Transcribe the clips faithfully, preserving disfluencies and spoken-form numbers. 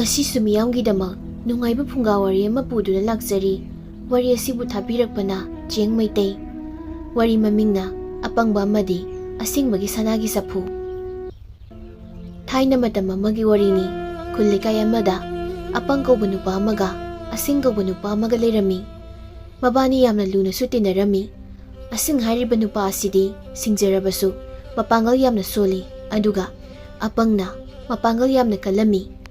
ꯉꯁꯤꯁꯨ ꯃꯤꯌꯥꯝꯒꯤꯗꯃꯛ ꯅꯨꯡꯉꯥꯏꯕ ꯐꯨꯡꯒꯥ ꯋꯥꯔꯤ ꯑꯃ ꯄꯨꯗꯨꯅ ꯂꯥꯛꯆꯔꯤ꯫ ꯋꯥꯔꯤ ꯑꯁꯤꯕꯨ ꯊꯥꯕꯤꯔꯛꯄꯅ ꯆꯦꯡ ꯃꯩꯇꯩ꯫ ꯋꯥꯔꯤ ꯃꯃꯤꯡꯅ ꯑꯄꯪꯕ ꯑꯃꯗꯤ ꯑꯁꯤꯡꯕꯒꯤ ꯁꯅꯥꯒꯤ ꯆꯐꯨ꯫ ꯊꯥꯏꯅ ꯃꯇꯝ ꯑꯃꯒꯤ ꯋꯥꯔꯤꯅꯤ꯫ ꯈꯨꯜ ꯂꯩꯀꯥꯏ ꯑꯃꯗ ꯑꯄꯪ ꯀꯧꯕ ꯅꯨꯄꯥ ꯑꯃꯒ ꯑꯁꯤꯡ ꯀꯧꯕ ꯅꯨꯄꯥ ꯑꯃꯒ ꯂꯩꯔꯝꯃꯤ꯫ ꯃꯕꯥꯅꯤ ꯌꯥꯝꯅ ꯂꯨꯅꯁꯨ ꯇꯤꯟꯅꯔꯝꯃꯤ꯫ ꯑꯁꯤꯡ ꯍꯥꯏꯔꯤꯕ ꯅꯨꯄꯥ ꯑꯁꯤꯗꯤ ꯁꯤꯡꯖꯔꯕꯁꯨ ꯃꯄꯥꯡꯒꯜ ꯌꯥꯝꯅ ꯁꯣꯜꯂꯤ, ꯑꯗꯨꯒ ꯑꯄꯪꯅ ꯃꯄꯥꯡꯒꯜ ꯌꯥꯝꯅ ꯀꯜꯂꯝꯃꯤ꯫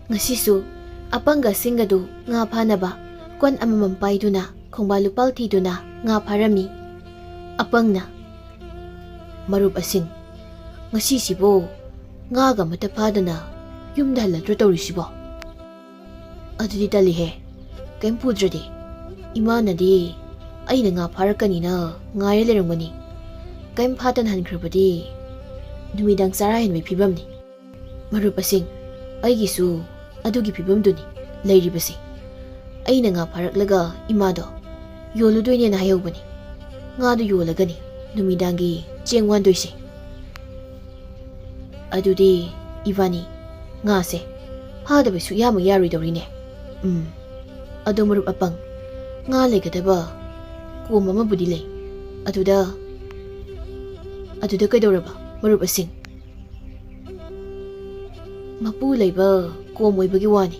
ꯉꯁꯤꯁꯨ ꯑꯄꯪꯒ ꯑꯁꯤꯡꯒꯗꯨ ꯉꯥ ꯐꯥꯅꯕ ꯀꯣꯟ ꯑꯃꯃꯝ ꯄꯥꯏꯗꯨꯅ ꯈꯣꯡꯕꯥꯜ ꯂꯨꯄꯥꯜ ꯊꯤꯗꯨꯅ ꯉꯥ ꯐꯥꯔꯝꯃꯤ꯫ ꯑꯄꯪꯅ, "ꯃꯔꯨꯞ ꯑꯁꯤꯡ, ꯉꯁꯤꯁꯤꯕꯨ ꯉꯥꯒ ꯑꯃꯠꯇ ꯐꯥꯗꯅ ꯌꯨꯝꯗ ꯍꯜꯂꯛꯇ꯭ꯔꯣ ꯇꯧꯔꯤꯁꯤꯕꯣ? ꯑꯗꯨꯗꯤ ꯇꯜꯂꯤꯍꯦ, ꯀꯩꯝ ꯄꯨꯗ꯭ꯔꯗꯤ꯫ ꯏꯃꯥꯅꯗꯤ ꯑꯩꯅ ꯉꯥ ꯐꯥꯔꯛꯀꯅꯤꯅ ꯉꯥꯏꯔ ꯂꯩꯔꯝꯒꯅꯤ꯫ ꯀꯩꯝ ꯐꯥꯗꯅ ꯍꯟꯈ꯭ꯔꯕꯗꯤ ꯅꯨꯃꯤꯗꯥꯡ ꯆꯔꯥ ꯍꯦꯟꯕꯒꯤ ꯐꯤꯕꯝꯅꯤ꯫ ꯃꯔꯨꯞ ꯑꯁꯤꯡ, ꯑꯩꯒꯤꯁꯨ ꯑꯗꯨꯒꯤ ꯐꯤꯕꯝꯗꯨꯅꯤ ꯂꯩꯔꯤꯕꯁꯦ꯫ ꯑꯩꯅ ꯉꯥ ꯐꯥꯔꯛꯂꯒ ꯏꯃꯥꯗꯣ ꯌꯣꯜꯂꯨꯗꯣꯏꯅꯦꯅ ꯍꯥꯏꯍꯧꯕꯅꯤ꯫ ꯉꯥꯗꯨ ꯌꯣꯜꯂꯒꯅꯤ ꯅꯨꯃꯤꯗꯥꯡꯒꯤ ꯆꯦꯡ ꯋꯥꯟꯗꯣꯏꯁꯦ꯫ ꯑꯗꯨꯗꯤ ꯏꯕꯥꯅꯤ ꯉꯥꯁꯦ ꯐꯥꯗꯕ ꯁꯨꯛꯌꯥꯃꯛ ꯌꯥꯔꯣꯏꯗꯧꯔꯤꯅꯦ꯫ ꯎꯝ, ꯑꯗꯣ ꯃꯔꯨꯞ ꯑꯄꯪ, ꯉꯥ ꯂꯩꯒꯗꯕ ꯀꯣꯝ ꯑꯃꯕꯨꯗꯤ ꯂꯩ꯫ ꯑꯗꯨꯗ, ꯑꯗꯨꯗ ꯀꯩꯗꯧꯔꯕ, ꯃꯔꯨꯞ ꯑꯁꯤꯡ?" "ꯃꯄꯨ ꯂꯩꯕ ꯀꯣꯝ ꯑꯣꯏꯕꯒꯤ ꯋꯥꯅꯤ꯫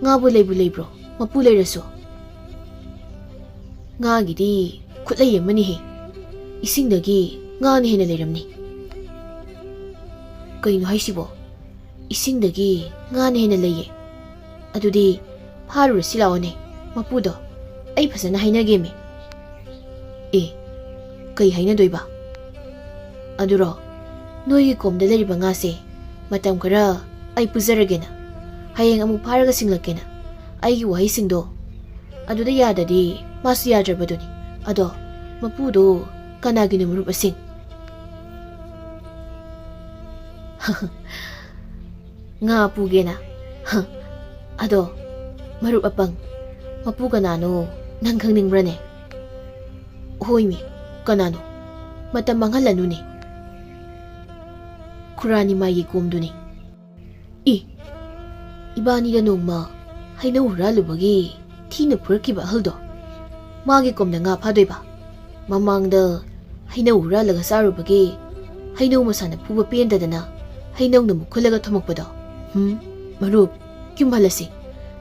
ꯉꯥꯕꯨ ꯂꯩꯕꯨ ꯂꯩꯕ꯭ꯔꯣ, ꯃꯄꯨ ꯂꯩꯔꯁꯨ? ꯉꯥꯒꯤꯗꯤ ꯈꯨꯠꯂꯩ ꯑꯃꯅꯤꯍꯦ꯫ ꯏꯁꯤꯡꯗꯒꯤ ꯉꯥꯅ ꯍꯦꯟꯅ ꯂꯩꯔꯝꯅꯤ꯫" "ꯀꯩꯅꯣ ꯍꯥꯏꯁꯤꯕꯣ? ꯏꯁꯤꯡꯗꯒꯤ ꯉꯥꯅ ꯍꯦꯟꯅ ꯂꯩꯌꯦ? ꯑꯗꯨꯗꯤ ꯐꯥꯔꯨꯔꯁꯤ ꯂꯥꯛꯑꯣꯅꯦ, ꯃꯄꯨꯗꯣ꯫ ꯑꯩ ꯐꯖꯅ ꯍꯥꯏꯅꯒꯦꯃꯦ꯫" "ꯑꯦ, ꯀꯩ ꯍꯥꯏꯅꯗꯣꯏꯕ?" "ꯑꯗꯨꯔꯣ, ꯅꯣꯏꯒꯤ ꯀꯣꯝꯗ ꯂꯩꯔꯤꯕ ꯉꯥꯁꯦ ꯃꯇꯝ ꯈꯔ ꯑꯩ ꯄꯨꯖꯔꯒꯦꯅ, ꯍꯌꯦꯡ ꯑꯃꯨꯛ ꯐꯥꯔꯒ ꯁꯤꯡꯂꯛꯀꯦꯅ, ꯑꯩꯒꯤ ꯋꯥꯍꯩꯁꯤꯡꯗꯣ꯫ ꯑꯗꯨꯗ ꯌꯥꯗꯗꯤ ꯃꯥꯁꯨ ꯌꯥꯗ꯭ꯔꯕꯗꯨꯅꯤ꯫ ꯑꯗꯣ ꯃꯄꯨꯗꯣ ꯀꯅꯥꯒꯤꯅꯣ, ꯃꯔꯨꯞ ꯑꯁꯤꯡ?" "ꯉꯥ ꯄꯨꯒꯦꯅ? ꯍ, ꯑꯗꯣ ꯃꯔꯨꯞ ꯑꯄꯪ, ꯃꯄꯨ ꯀꯅꯥꯅꯣ ꯅꯪ ꯈꯪꯅꯤꯡꯕ꯭ꯔꯅꯦ?" "ꯍꯣꯏꯃꯤ, ꯀꯅꯥꯅꯣ? ꯃꯇꯝ ꯃꯥꯡꯍꯜꯂꯅꯨꯅꯦ꯫ ꯈꯨꯔꯥꯅꯤꯃꯥꯏꯒꯤ ꯀꯣꯝꯗꯨꯅꯤ꯫ ꯏ, ꯏꯕꯥꯅꯤꯗ ꯅꯣꯡꯃ ꯍꯩꯅꯧ ꯍꯨꯔꯥꯜꯂꯨꯕꯒꯤ ꯊꯤꯅ ꯐꯨꯔꯛꯈꯤꯕ ꯑꯍꯜꯗꯣ, ꯃꯥꯒꯤ ꯀꯣꯝꯗ ꯉꯥ ꯐꯥꯗꯣꯏꯕ? ꯃꯃꯥꯡꯗ ꯍꯩꯅꯧ ꯍꯨꯔꯥꯜꯂꯒ ꯆꯥꯔꯨꯕꯒꯤ ꯍꯩꯅꯧ ꯃꯁꯥꯅ ꯐꯨꯕ ꯄꯦꯟꯗꯗꯅ ꯍꯩꯅꯧꯅ ꯃꯨꯛꯈꯨꯜꯂꯒ ꯊꯝꯃꯛꯄꯗꯣ꯫ ꯍꯨꯝ, ꯃꯔꯨꯞ, ꯌꯨꯝ ꯍꯜꯂꯁꯤ꯫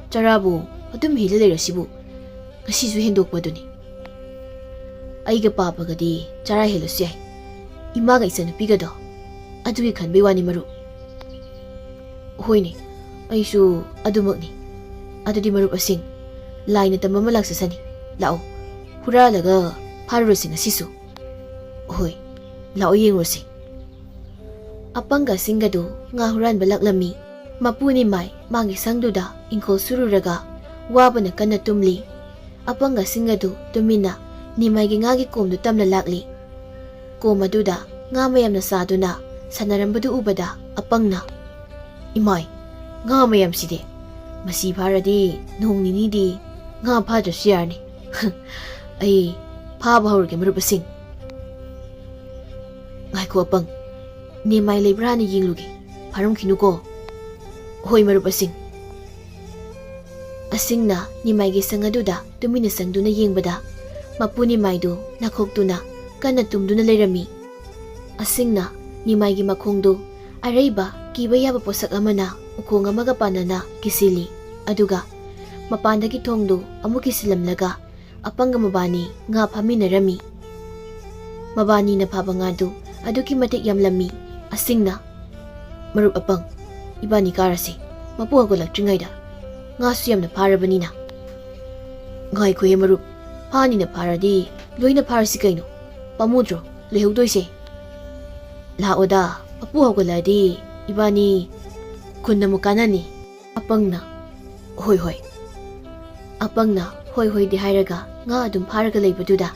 ꯆꯔꯥꯕꯨ ꯑꯗꯨꯝ ꯍꯦꯜꯂ ꯂꯩꯔꯁꯤꯕꯨ, ꯉꯁꯤꯁꯨ ꯍꯦꯟꯗꯣꯛꯄꯗꯨꯅꯤ꯫ ꯑꯩꯒ ꯄꯥꯕꯒꯗꯤ ꯆꯔꯥ ꯍꯦꯜꯂꯁꯨ ꯌꯥꯏ, ꯏꯃꯥꯒ ꯏꯆꯟꯅꯨꯄꯤꯒꯗꯣ꯫ ꯑꯗꯨꯒꯤ ꯈꯟꯕꯩ ꯋꯥꯅꯤ, ꯃꯔꯨꯞ꯫ ꯍꯣꯏꯅꯦ, ꯑꯩꯁꯨ ꯑꯗꯨꯃꯛꯅꯤ꯫ ꯑꯗꯨꯗꯤ ꯃꯔꯨꯞ ꯑꯁꯤꯡ, ꯂꯥꯏꯅ ꯇꯝꯕ ꯑꯃ ꯂꯥꯛꯆꯁꯅꯤ꯫ ꯂꯥꯛꯑꯣ, ꯍꯨꯔꯥꯜꯂꯒ ꯐꯥꯔꯨꯔꯁꯤ ꯉꯁꯤꯁꯨ꯫ ꯍꯣꯏ, ꯂꯥꯛꯑꯣ ꯌꯦꯡꯉꯨꯔꯁꯤ꯫ ꯑꯄꯪꯒ ꯑꯁꯤꯡꯒꯗꯨ ꯉꯥ ꯍꯨꯔꯥꯟꯕ ꯂꯥꯛꯂꯝꯃꯤ꯫ ꯃꯄꯨ ꯅꯤꯃꯥꯏ ꯃꯥꯒꯤ ꯁꯪꯗꯨꯗ ꯏꯪꯈꯣꯜ ꯁꯨꯔꯨꯔꯒ ꯋꯥꯕꯅ ꯀꯟꯅ ꯇꯨꯝꯂꯤ꯫ ꯑꯄꯪꯒ ꯑꯁꯤꯡꯒꯗꯨ ꯇꯨꯃꯤꯟꯅ ꯅꯤꯃꯥꯏꯒꯤ ꯉꯥꯒꯤ ꯀꯣꯝꯗꯨ ꯇꯝꯅ ꯂꯥꯛꯂꯤ꯫ ꯀꯣꯝ ꯑꯗꯨꯗ ꯉꯥ ꯃꯌꯥꯝꯅ ꯆꯥꯗꯨꯅ ꯁꯥꯟꯅꯔꯝꯕꯗꯨ ꯎꯕꯗ ꯑꯄꯪꯅ, "ꯏꯃꯥꯏ, ꯉꯥ ꯃꯌꯥꯝꯁꯤꯗꯤ! ꯃꯁꯤ ꯐꯥꯔꯗꯤ ꯅꯣꯡ ꯅꯤꯅꯤꯗꯤ ꯉꯥ ꯐꯥꯗ꯭ꯔꯁꯨ ꯌꯥꯔꯅꯤ꯫ ꯑꯩ ꯐꯥꯕ ꯍꯧꯔꯒꯦ, ꯃꯔꯨꯞ ꯑꯁꯤꯡ꯫ ꯉꯥꯏꯈꯣ ꯑꯄꯪ, ꯅꯦꯃꯥꯏ ꯂꯩꯕ꯭ꯔꯥꯅ ꯌꯦꯡꯂꯨꯒꯦ꯫ ꯐꯥꯔꯝꯈꯤꯅꯨꯀꯣ꯫" "ꯍꯣꯏ, ꯃꯔꯨꯞ ꯑꯁꯤꯡ꯫" ꯑꯁꯤꯡꯅ ꯅꯤꯃꯥꯏꯒꯤ ꯁꯪ ꯑꯗꯨꯗ ꯇꯨꯃꯤꯟꯅ ꯆꯪꯗꯨꯅ ꯌꯦꯡꯕꯗ, ꯃꯄꯨ ꯅꯤꯃꯥꯏꯗꯨ ꯅꯥꯈꯣꯛꯇꯨꯅ ꯀꯟꯅ ꯇꯨꯝꯗꯨꯅ ꯂꯩꯔꯝꯃꯤ꯫ ꯑꯁꯤꯡꯅ ꯅꯤꯃꯥꯏꯒꯤ ꯃꯈꯣꯡꯗꯨ ꯑꯔꯩꯕ ꯀꯤꯕ ꯌꯥꯕ ꯄꯣꯠꯁꯛ ꯑꯃꯅ ꯎꯈꯣꯡ ꯑꯃꯒ ꯄꯥꯟꯅꯅ ꯀꯤꯁꯤꯜꯂꯤ꯫ ꯑꯗꯨꯒ ꯃꯄꯥꯟꯗꯒꯤ ꯊꯣꯡꯗꯨ ꯑꯃꯨꯛ ꯀꯤꯁꯤꯜꯂꯝꯂꯒ ꯑꯄꯪꯒ ꯃꯕꯥꯅꯤ ꯉꯥ ꯐꯥꯃꯤꯟꯅꯔꯝꯃꯤ꯫ ꯃꯕꯥꯅꯤꯅ ꯐꯥꯕ ꯉꯥꯗꯨ ꯑꯗꯨꯛꯀꯤ ꯃꯇꯤꯛ ꯌꯥꯝꯂꯝꯃꯤ꯫ ꯑꯁꯤꯡꯅ, "ꯃꯔꯨꯞ ꯑꯄꯪ, ꯏꯕꯥꯅꯤ ꯀꯥꯔꯁꯤ, ꯃꯄꯨ ꯍꯧꯒꯠꯂꯛꯇ꯭ꯔꯤꯉꯩꯗ꯫ ꯉꯥꯁꯨ ꯌꯥꯝꯅ ꯐꯥꯔꯕꯅꯤꯅ꯫" "ꯉꯥꯏꯈꯣꯍꯦ ꯃꯔꯨꯞ, ꯐꯥꯅꯤꯅ ꯐꯥꯔꯗꯤ ꯂꯣꯏꯅ ꯐꯥꯔꯁꯤ ꯀꯩꯅꯣ꯫ ꯄꯥꯝꯃꯨꯗ꯭ꯔꯣ ꯂꯩꯍꯧꯗꯣꯏꯁꯦ? ꯂꯥꯛꯑꯣꯗ, ꯃꯄꯨ ꯍꯧꯒꯠꯂꯛꯑꯗꯤ ꯏꯕꯥꯅꯤ ꯈꯨꯟ ꯑꯃꯨꯛ ꯀꯥꯟꯅꯅꯤ꯫" ꯑꯄꯪꯅ, "ꯍꯣꯏ, ꯍꯣꯏ꯫" ꯑꯄꯪꯅ ꯍꯣꯏ ꯍꯣꯏꯗꯤ ꯍꯥꯏꯔꯒ ꯉꯥ ꯑꯗꯨꯝ ꯐꯥꯔꯒ ꯂꯩꯕꯗꯨꯗ,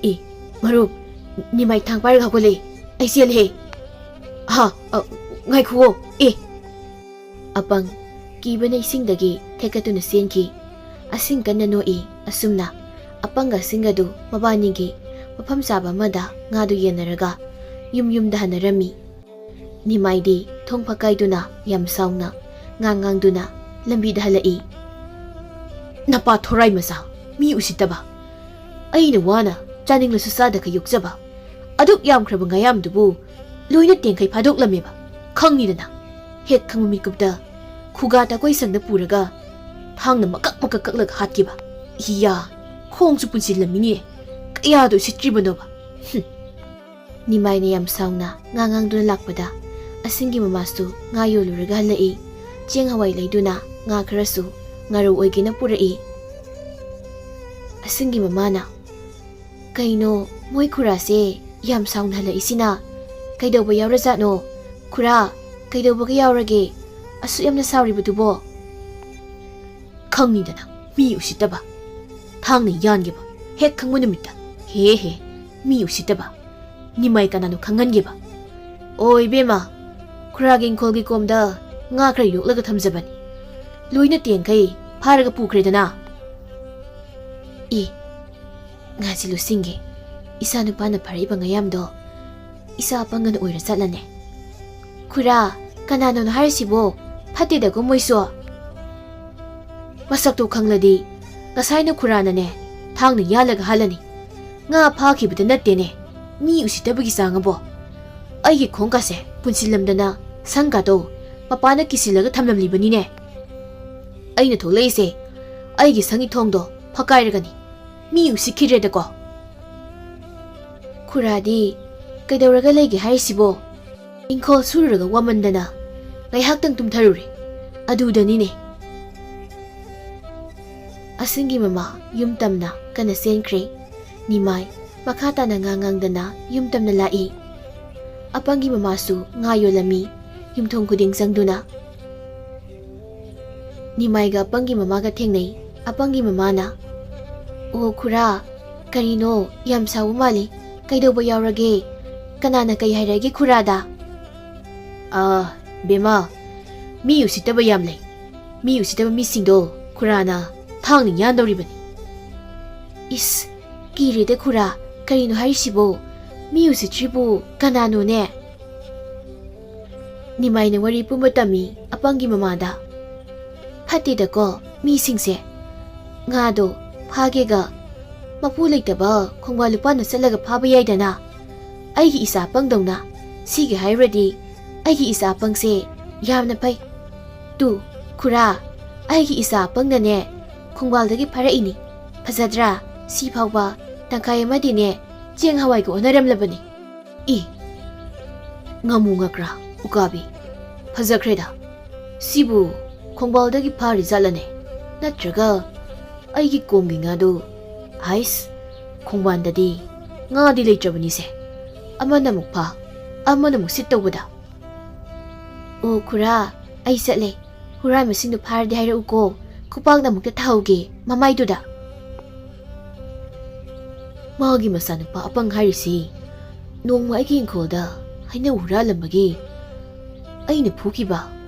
"ꯑꯦ, ꯃꯔꯨꯞ, ꯅꯤꯃꯥꯏ ꯊꯥꯡ ꯄꯥꯏꯔꯒ ꯍꯧꯒꯠꯂꯛꯑꯦ꯫ ꯑꯩ ꯆꯦꯜꯂꯦꯍꯦ꯫ ꯍꯥ, ꯑ, ꯉꯥꯏꯈꯨꯑꯣ, ꯑꯦ!" ꯑꯄꯪ ꯀꯤꯕꯅ ꯏꯁꯤꯡꯗꯒꯤ ꯊꯦꯛꯀꯠꯇꯨꯅ ꯆꯦꯟꯈꯤ꯫ ꯑꯁꯤꯡ ꯀꯟꯅ ꯅꯣꯛꯏ꯫ ꯑꯁꯨꯝꯅ ꯑꯄꯪꯒ ꯑꯁꯤꯡꯒꯗꯨ ꯃꯕꯥꯅꯤꯒꯤ ꯃꯐꯝ ꯆꯥꯕ ꯑꯃꯗ ꯉꯥꯗꯨ ꯌꯦꯟꯅꯔꯒ ꯌꯨꯝ ꯌꯨꯝꯗ ꯍꯟꯅꯔꯝꯃꯤ꯫ ꯅꯤꯃꯥꯏꯗꯤ ꯊꯣꯡ ꯐꯛꯀꯥꯏꯗꯨꯅ ꯌꯥꯝ ꯁꯥꯎꯅ ꯉꯥꯡ ꯉꯥꯡꯗꯨꯅ ꯂꯝꯕꯤꯗ ꯍꯜꯂꯛꯏ꯫ "ꯅꯄꯥ ꯊꯣꯔꯥꯏ ꯃꯆꯥ, ꯃꯤ ꯎꯁꯤꯠꯇꯕ! ꯑꯩꯅ ꯋꯥꯅ ꯆꯥꯅꯤꯡꯂꯁꯨ ꯆꯥꯗꯈꯩ ꯌꯣꯛꯆꯕ ꯑꯗꯨꯛ ꯌꯥꯝꯈ꯭ꯔꯕ ꯉꯥꯌꯥꯝꯗꯨꯕꯨ ꯂꯣꯏꯅ ꯇꯦꯡꯈꯩ ꯐꯥꯗꯣꯛꯂꯝꯃꯦꯕ꯫ ꯈꯪꯅꯤꯗꯅ, ꯍꯦꯛ ꯈꯪꯕ ꯃꯤꯀꯨꯞꯇ ꯈꯨꯒꯥ ꯇꯀꯣꯏ ꯁꯪꯗ ꯄꯨꯔꯒ ꯊꯥꯡꯅ ꯃꯀꯛ ꯃꯀꯛ ꯀꯛꯂꯒ ꯍꯥꯠꯈꯤꯕ꯫ ꯏꯌꯥ, ꯈꯣꯡꯁꯨ ꯄꯨꯟꯁꯤꯜꯂꯝꯃꯤꯅꯦ꯫ ꯀꯌꯥꯗ ꯎꯁꯤꯠꯇ꯭ꯔꯤꯕꯅꯣꯕ!" ꯍꯨꯝ꯫ ꯅꯤꯃꯥꯏꯅ ꯌꯥꯝ ꯁꯥꯎꯅ ꯉꯥ ꯉꯥꯡꯗꯨꯅ ꯂꯥꯛꯄꯗ, ꯑꯁꯤꯡꯒꯤ ꯃꯃꯥꯁꯨ ꯉꯥ ꯌꯣꯜꯂꯨꯔꯒ ꯍꯜꯂꯛꯏ꯫ ꯆꯦꯡ ꯍꯋꯥꯏ ꯂꯩꯗꯨꯅ ꯉꯥ ꯈꯔꯁꯨ ꯉꯥꯔꯧ ꯑꯣꯏꯒꯦꯅ ꯄꯨꯔꯛꯏ꯫ ꯑꯁꯤꯡꯒꯤ ꯃꯃꯥꯅ, "ꯀꯩꯅꯣ, ꯃꯣꯏ ꯈꯨꯔꯥꯁꯦ ꯌꯥꯝ ꯁꯥꯎꯅ ꯍꯜꯂꯛꯏꯁꯤꯅ? ꯀꯩꯗꯧꯕ ꯌꯥꯎꯔꯖꯥꯠꯅꯣ? ꯈꯨꯔꯥ, ꯀꯩꯗꯧꯕꯒ ꯌꯥꯎꯔꯒꯦ? ꯑꯁꯨꯛ ꯌꯥꯝꯅ ꯁꯥꯎꯔꯤꯕꯗꯨꯕꯣ?" "ꯈꯪꯅꯤꯗꯅ, ꯃꯤ ꯎꯁꯤꯠꯇꯕ! ꯊꯥꯡꯅ ꯌꯥꯟꯒꯦꯕ, ꯍꯦꯛ ꯈꯪꯕ ꯅꯨꯃꯤꯠꯇ꯫ ꯍꯦ ꯍꯦ, ꯃꯤ ꯎꯁꯤꯠꯇꯕ! ꯅꯤꯃꯥꯏ ꯀꯅꯥꯅꯣ ꯈꯪꯍꯟꯒꯦꯕ? ꯑꯣ ꯏꯕꯦꯝꯃ, ꯈꯨꯔꯥꯒꯤ ꯏꯪꯈꯣꯜꯒꯤ ꯀꯣꯝꯗ ꯉꯥ ꯈꯔ ꯌꯣꯛꯂꯒ ꯊꯝꯖꯕꯅꯤ꯫ ꯂꯣꯏꯅ ꯇꯦꯡꯈꯩ ꯐꯥꯔꯒ ꯄꯨꯈ꯭ꯔꯦꯗꯅ꯫" "ꯑꯦ, ꯉꯥꯏꯁꯤꯜꯂꯨ ꯁꯤꯡꯒꯦ, ꯏꯆꯥ ꯅꯨꯄꯥꯅ ꯐꯥꯔꯛꯏꯕ ꯉꯥꯌꯥꯝꯗꯣ ꯏꯆꯥ ꯑꯄꯪꯒꯅ ꯑꯣꯏꯔ ꯆꯠꯂꯅꯦ꯫" "ꯈꯨꯔꯥ, ꯀꯅꯥꯅꯣꯅ ꯍꯥꯏꯔꯤꯁꯤꯕꯣ? ꯐꯠꯇꯦꯗꯀꯣ ꯃꯣꯏꯁꯨ꯫" "ꯃꯁꯛꯇꯣ ꯈꯪꯂꯗꯤ ꯉꯁꯥꯏꯅ ꯈꯨꯔꯥꯅꯅꯦ ꯊꯥꯡꯅ ꯌꯥꯜꯂꯒ ꯍꯥꯜꯂꯅꯤ꯫ ꯉꯥ ꯐꯥꯈꯤꯕꯗ ꯅꯠꯇꯦꯅꯦ, ꯃꯤ ꯎꯁꯤꯠꯇꯕꯒꯤ ꯆꯥꯡ ꯑꯕꯣ꯫ ꯑꯩꯒꯤ ꯈꯣꯡꯀꯥꯁꯦ ꯄꯨꯟꯁꯤꯜꯂꯝꯗꯅ ꯁꯪꯒꯥꯗꯣ ꯃꯄꯥꯅ ꯀꯤꯁꯤꯜꯂꯒ ꯊꯝꯂꯝꯂꯤꯕꯅꯤꯅꯦ꯫ ꯑꯩꯅ ꯊꯣꯛꯂꯛꯏꯁꯦ ꯑꯩꯒꯤ ꯁꯪꯒꯤ ꯊꯣꯡꯗꯣ ꯐꯛꯀꯥꯏꯔꯒꯅꯤ꯫ ꯃꯤ ꯎꯁꯤꯠꯈꯤꯗ꯭ꯔꯦꯗꯀꯣ꯫" "ꯈꯨꯔꯥꯗꯤ ꯀꯩꯗꯧꯔꯒ ꯂꯩꯒꯦ ꯍꯥꯏꯔꯤꯁꯤꯕꯣ?" "ꯏꯪꯈꯣꯜ ꯁꯨꯔꯨꯔꯒ ꯋꯥꯃꯟꯗꯅ ꯉꯥꯏꯍꯥꯛꯇꯪ ꯇꯨꯝꯊꯔꯨꯔꯦ꯫ ꯑꯗꯨꯗꯅꯤꯅꯦ꯫" ꯑꯁꯤꯡꯒꯤ ꯃꯃꯥ ꯌꯨꯝ ꯇꯝꯅ ꯀꯟꯅ ꯆꯦꯟꯈ꯭ꯔꯦ꯫ ꯅꯤꯃꯥꯏ ꯃꯈꯥ ꯇꯥꯅ ꯉꯥ ꯉꯥꯡꯗꯅ ꯌꯨꯝ ꯇꯝꯅ ꯂꯥꯛꯏ꯫ ꯑꯄꯪꯒꯤ ꯃꯃꯥꯁꯨ ꯉꯥ ꯌꯣꯜꯂꯝꯃꯤ, ꯌꯨꯝꯊꯣꯡ ꯈꯨꯗꯤꯡ ꯆꯪꯗꯨꯅ꯫ ꯅꯤꯃꯥꯏꯒ ꯑꯄꯪꯒꯤ ꯃꯃꯥꯒ ꯊꯦꯡꯅꯩ꯫ ꯑꯄꯪꯒꯤ ꯃꯃꯥꯅ, "ꯑꯣ ꯈꯨꯔꯥ, ꯀꯔꯤꯅꯣ, ꯌꯥꯝ ꯁꯥꯎꯕ ꯃꯥꯜꯂꯤ꯫ ꯀꯩꯗꯧꯕ ꯌꯥꯎꯔꯒꯦ? ꯀꯅꯥꯅ ꯀꯩ ꯍꯥꯏꯔꯛꯑꯒꯦ ꯈꯨꯔꯥꯗ?" "ꯑꯥ, ꯕꯦꯝꯃ, ꯃꯤ ꯎꯁꯤꯠꯇꯕ ꯌꯥꯝ ꯂꯩ꯫ ꯃꯤ ꯎꯁꯤꯠꯇꯕ ꯃꯤꯁꯤꯡꯗꯣ ꯈꯨꯔꯥꯅ ꯊꯥꯡꯅ ꯌꯥꯟꯗꯧꯔꯤꯕꯅꯤ꯫" "ꯏꯁ, ꯀꯤꯔꯦꯗ ꯈꯨꯔꯥ, ꯀꯔꯤꯅꯣ ꯍꯥꯏꯔꯤꯁꯤꯕꯣ? ꯃꯤ ꯎꯁꯤꯠꯇ꯭ꯔꯤꯕꯨ ꯀꯅꯥꯅꯣꯅꯦ?" ꯅꯤꯃꯥꯏꯅ ꯋꯥꯔꯤ ꯄꯨꯝꯕ ꯇꯝꯃꯤ ꯑꯄꯪꯒꯤ ꯃꯃꯥꯗ꯫ "ꯐꯠꯇꯦꯗꯀꯣ ꯃꯤꯁꯤꯡꯁꯦ꯫ ꯉꯥꯗꯣ ꯐꯥꯒꯦꯒ ꯃꯄꯨ ꯂꯩꯇꯕ ꯈꯣꯡꯕꯥꯜ ꯂꯨꯄꯥꯟꯗ ꯆꯠꯂꯒ ꯐꯥꯕ ꯌꯥꯏꯗꯅ꯫ ꯑꯩꯒꯤ ꯏꯆꯥ ꯑꯄꯪꯗꯧꯅ ꯁꯤꯒꯦ ꯍꯥꯏꯔꯨꯔꯗꯤ ꯑꯩꯒꯤ ꯏꯆꯥ ꯑꯄꯪꯁꯦ ꯌꯥꯝꯅ ꯐꯩ꯫ ꯇꯨ, ꯈꯨꯔꯥ, ꯑꯩꯒꯤ ꯏꯆꯥ ꯑꯄꯪꯅꯅꯦ ꯈꯣꯡꯕꯥꯜꯗꯒꯤ ꯐꯥꯔꯛꯏꯅꯤ꯫ ꯐꯖꯗ꯭ꯔꯥ? ꯁꯤ ꯐꯥꯎꯕ ꯇꯪꯈꯥꯏ ꯑꯃꯗꯤꯅꯦ ꯆꯦꯡ ꯍꯋꯥꯏꯒ ꯑꯣꯟꯅꯔꯝꯂꯕꯅꯤ꯫" "ꯏ! ꯉꯥꯃꯨ ꯉꯀ꯭ꯔꯥ, ꯎꯀꯥꯕꯤ꯫ ꯐꯖꯈ꯭ꯔꯦꯗ꯫ ꯁꯤꯕꯨ ꯈꯣꯡꯕꯥꯜꯗꯒꯤ ꯐꯥꯔꯤ ꯖꯥꯠꯂꯅꯦ? ꯅꯠꯇ꯭ꯔꯒ ꯑꯩꯒꯤ ꯀꯣꯝꯒꯤ ꯉꯥꯗꯨ? ꯍꯥꯏꯁ, ꯈꯣꯡꯕꯥꯜꯗꯗꯤ ꯉꯥꯗꯤ ꯂꯩꯇ꯭ꯔꯕꯅꯤꯁꯦ꯫ ꯑꯃꯅ ꯑꯃꯨꯛ ꯐꯥ, ꯑꯃꯅ ꯑꯃꯨꯛ ꯁꯤꯠ ꯇꯧꯕꯗ꯫" "ꯑꯣ ꯈꯨꯔꯥ, ꯑꯩ ꯆꯠꯂꯦ꯫ ꯍꯨꯔꯥꯟꯕꯁꯤꯡꯗꯨ ꯐꯥꯔꯗꯤ ꯍꯥꯏꯔꯛꯎꯀꯣ, ꯈꯨꯄꯥꯛꯅ ꯑꯃꯨꯛꯇ ꯊꯥꯍꯧꯒꯦ ꯃꯃꯥꯏꯗꯨꯗ꯫" ꯃꯥꯒꯤ ꯃꯆꯥꯅꯨꯄꯥ ꯑꯄꯪ ꯍꯥꯏꯔꯤꯁꯤ ꯅꯣꯡꯃ ꯑꯩꯒꯤ ꯏꯪꯈꯣꯜꯗ ꯍꯩꯅꯧ ꯍꯨꯔꯥꯜꯂꯝꯕꯒꯤ ꯑꯩꯅ ꯐꯨꯈꯤꯕ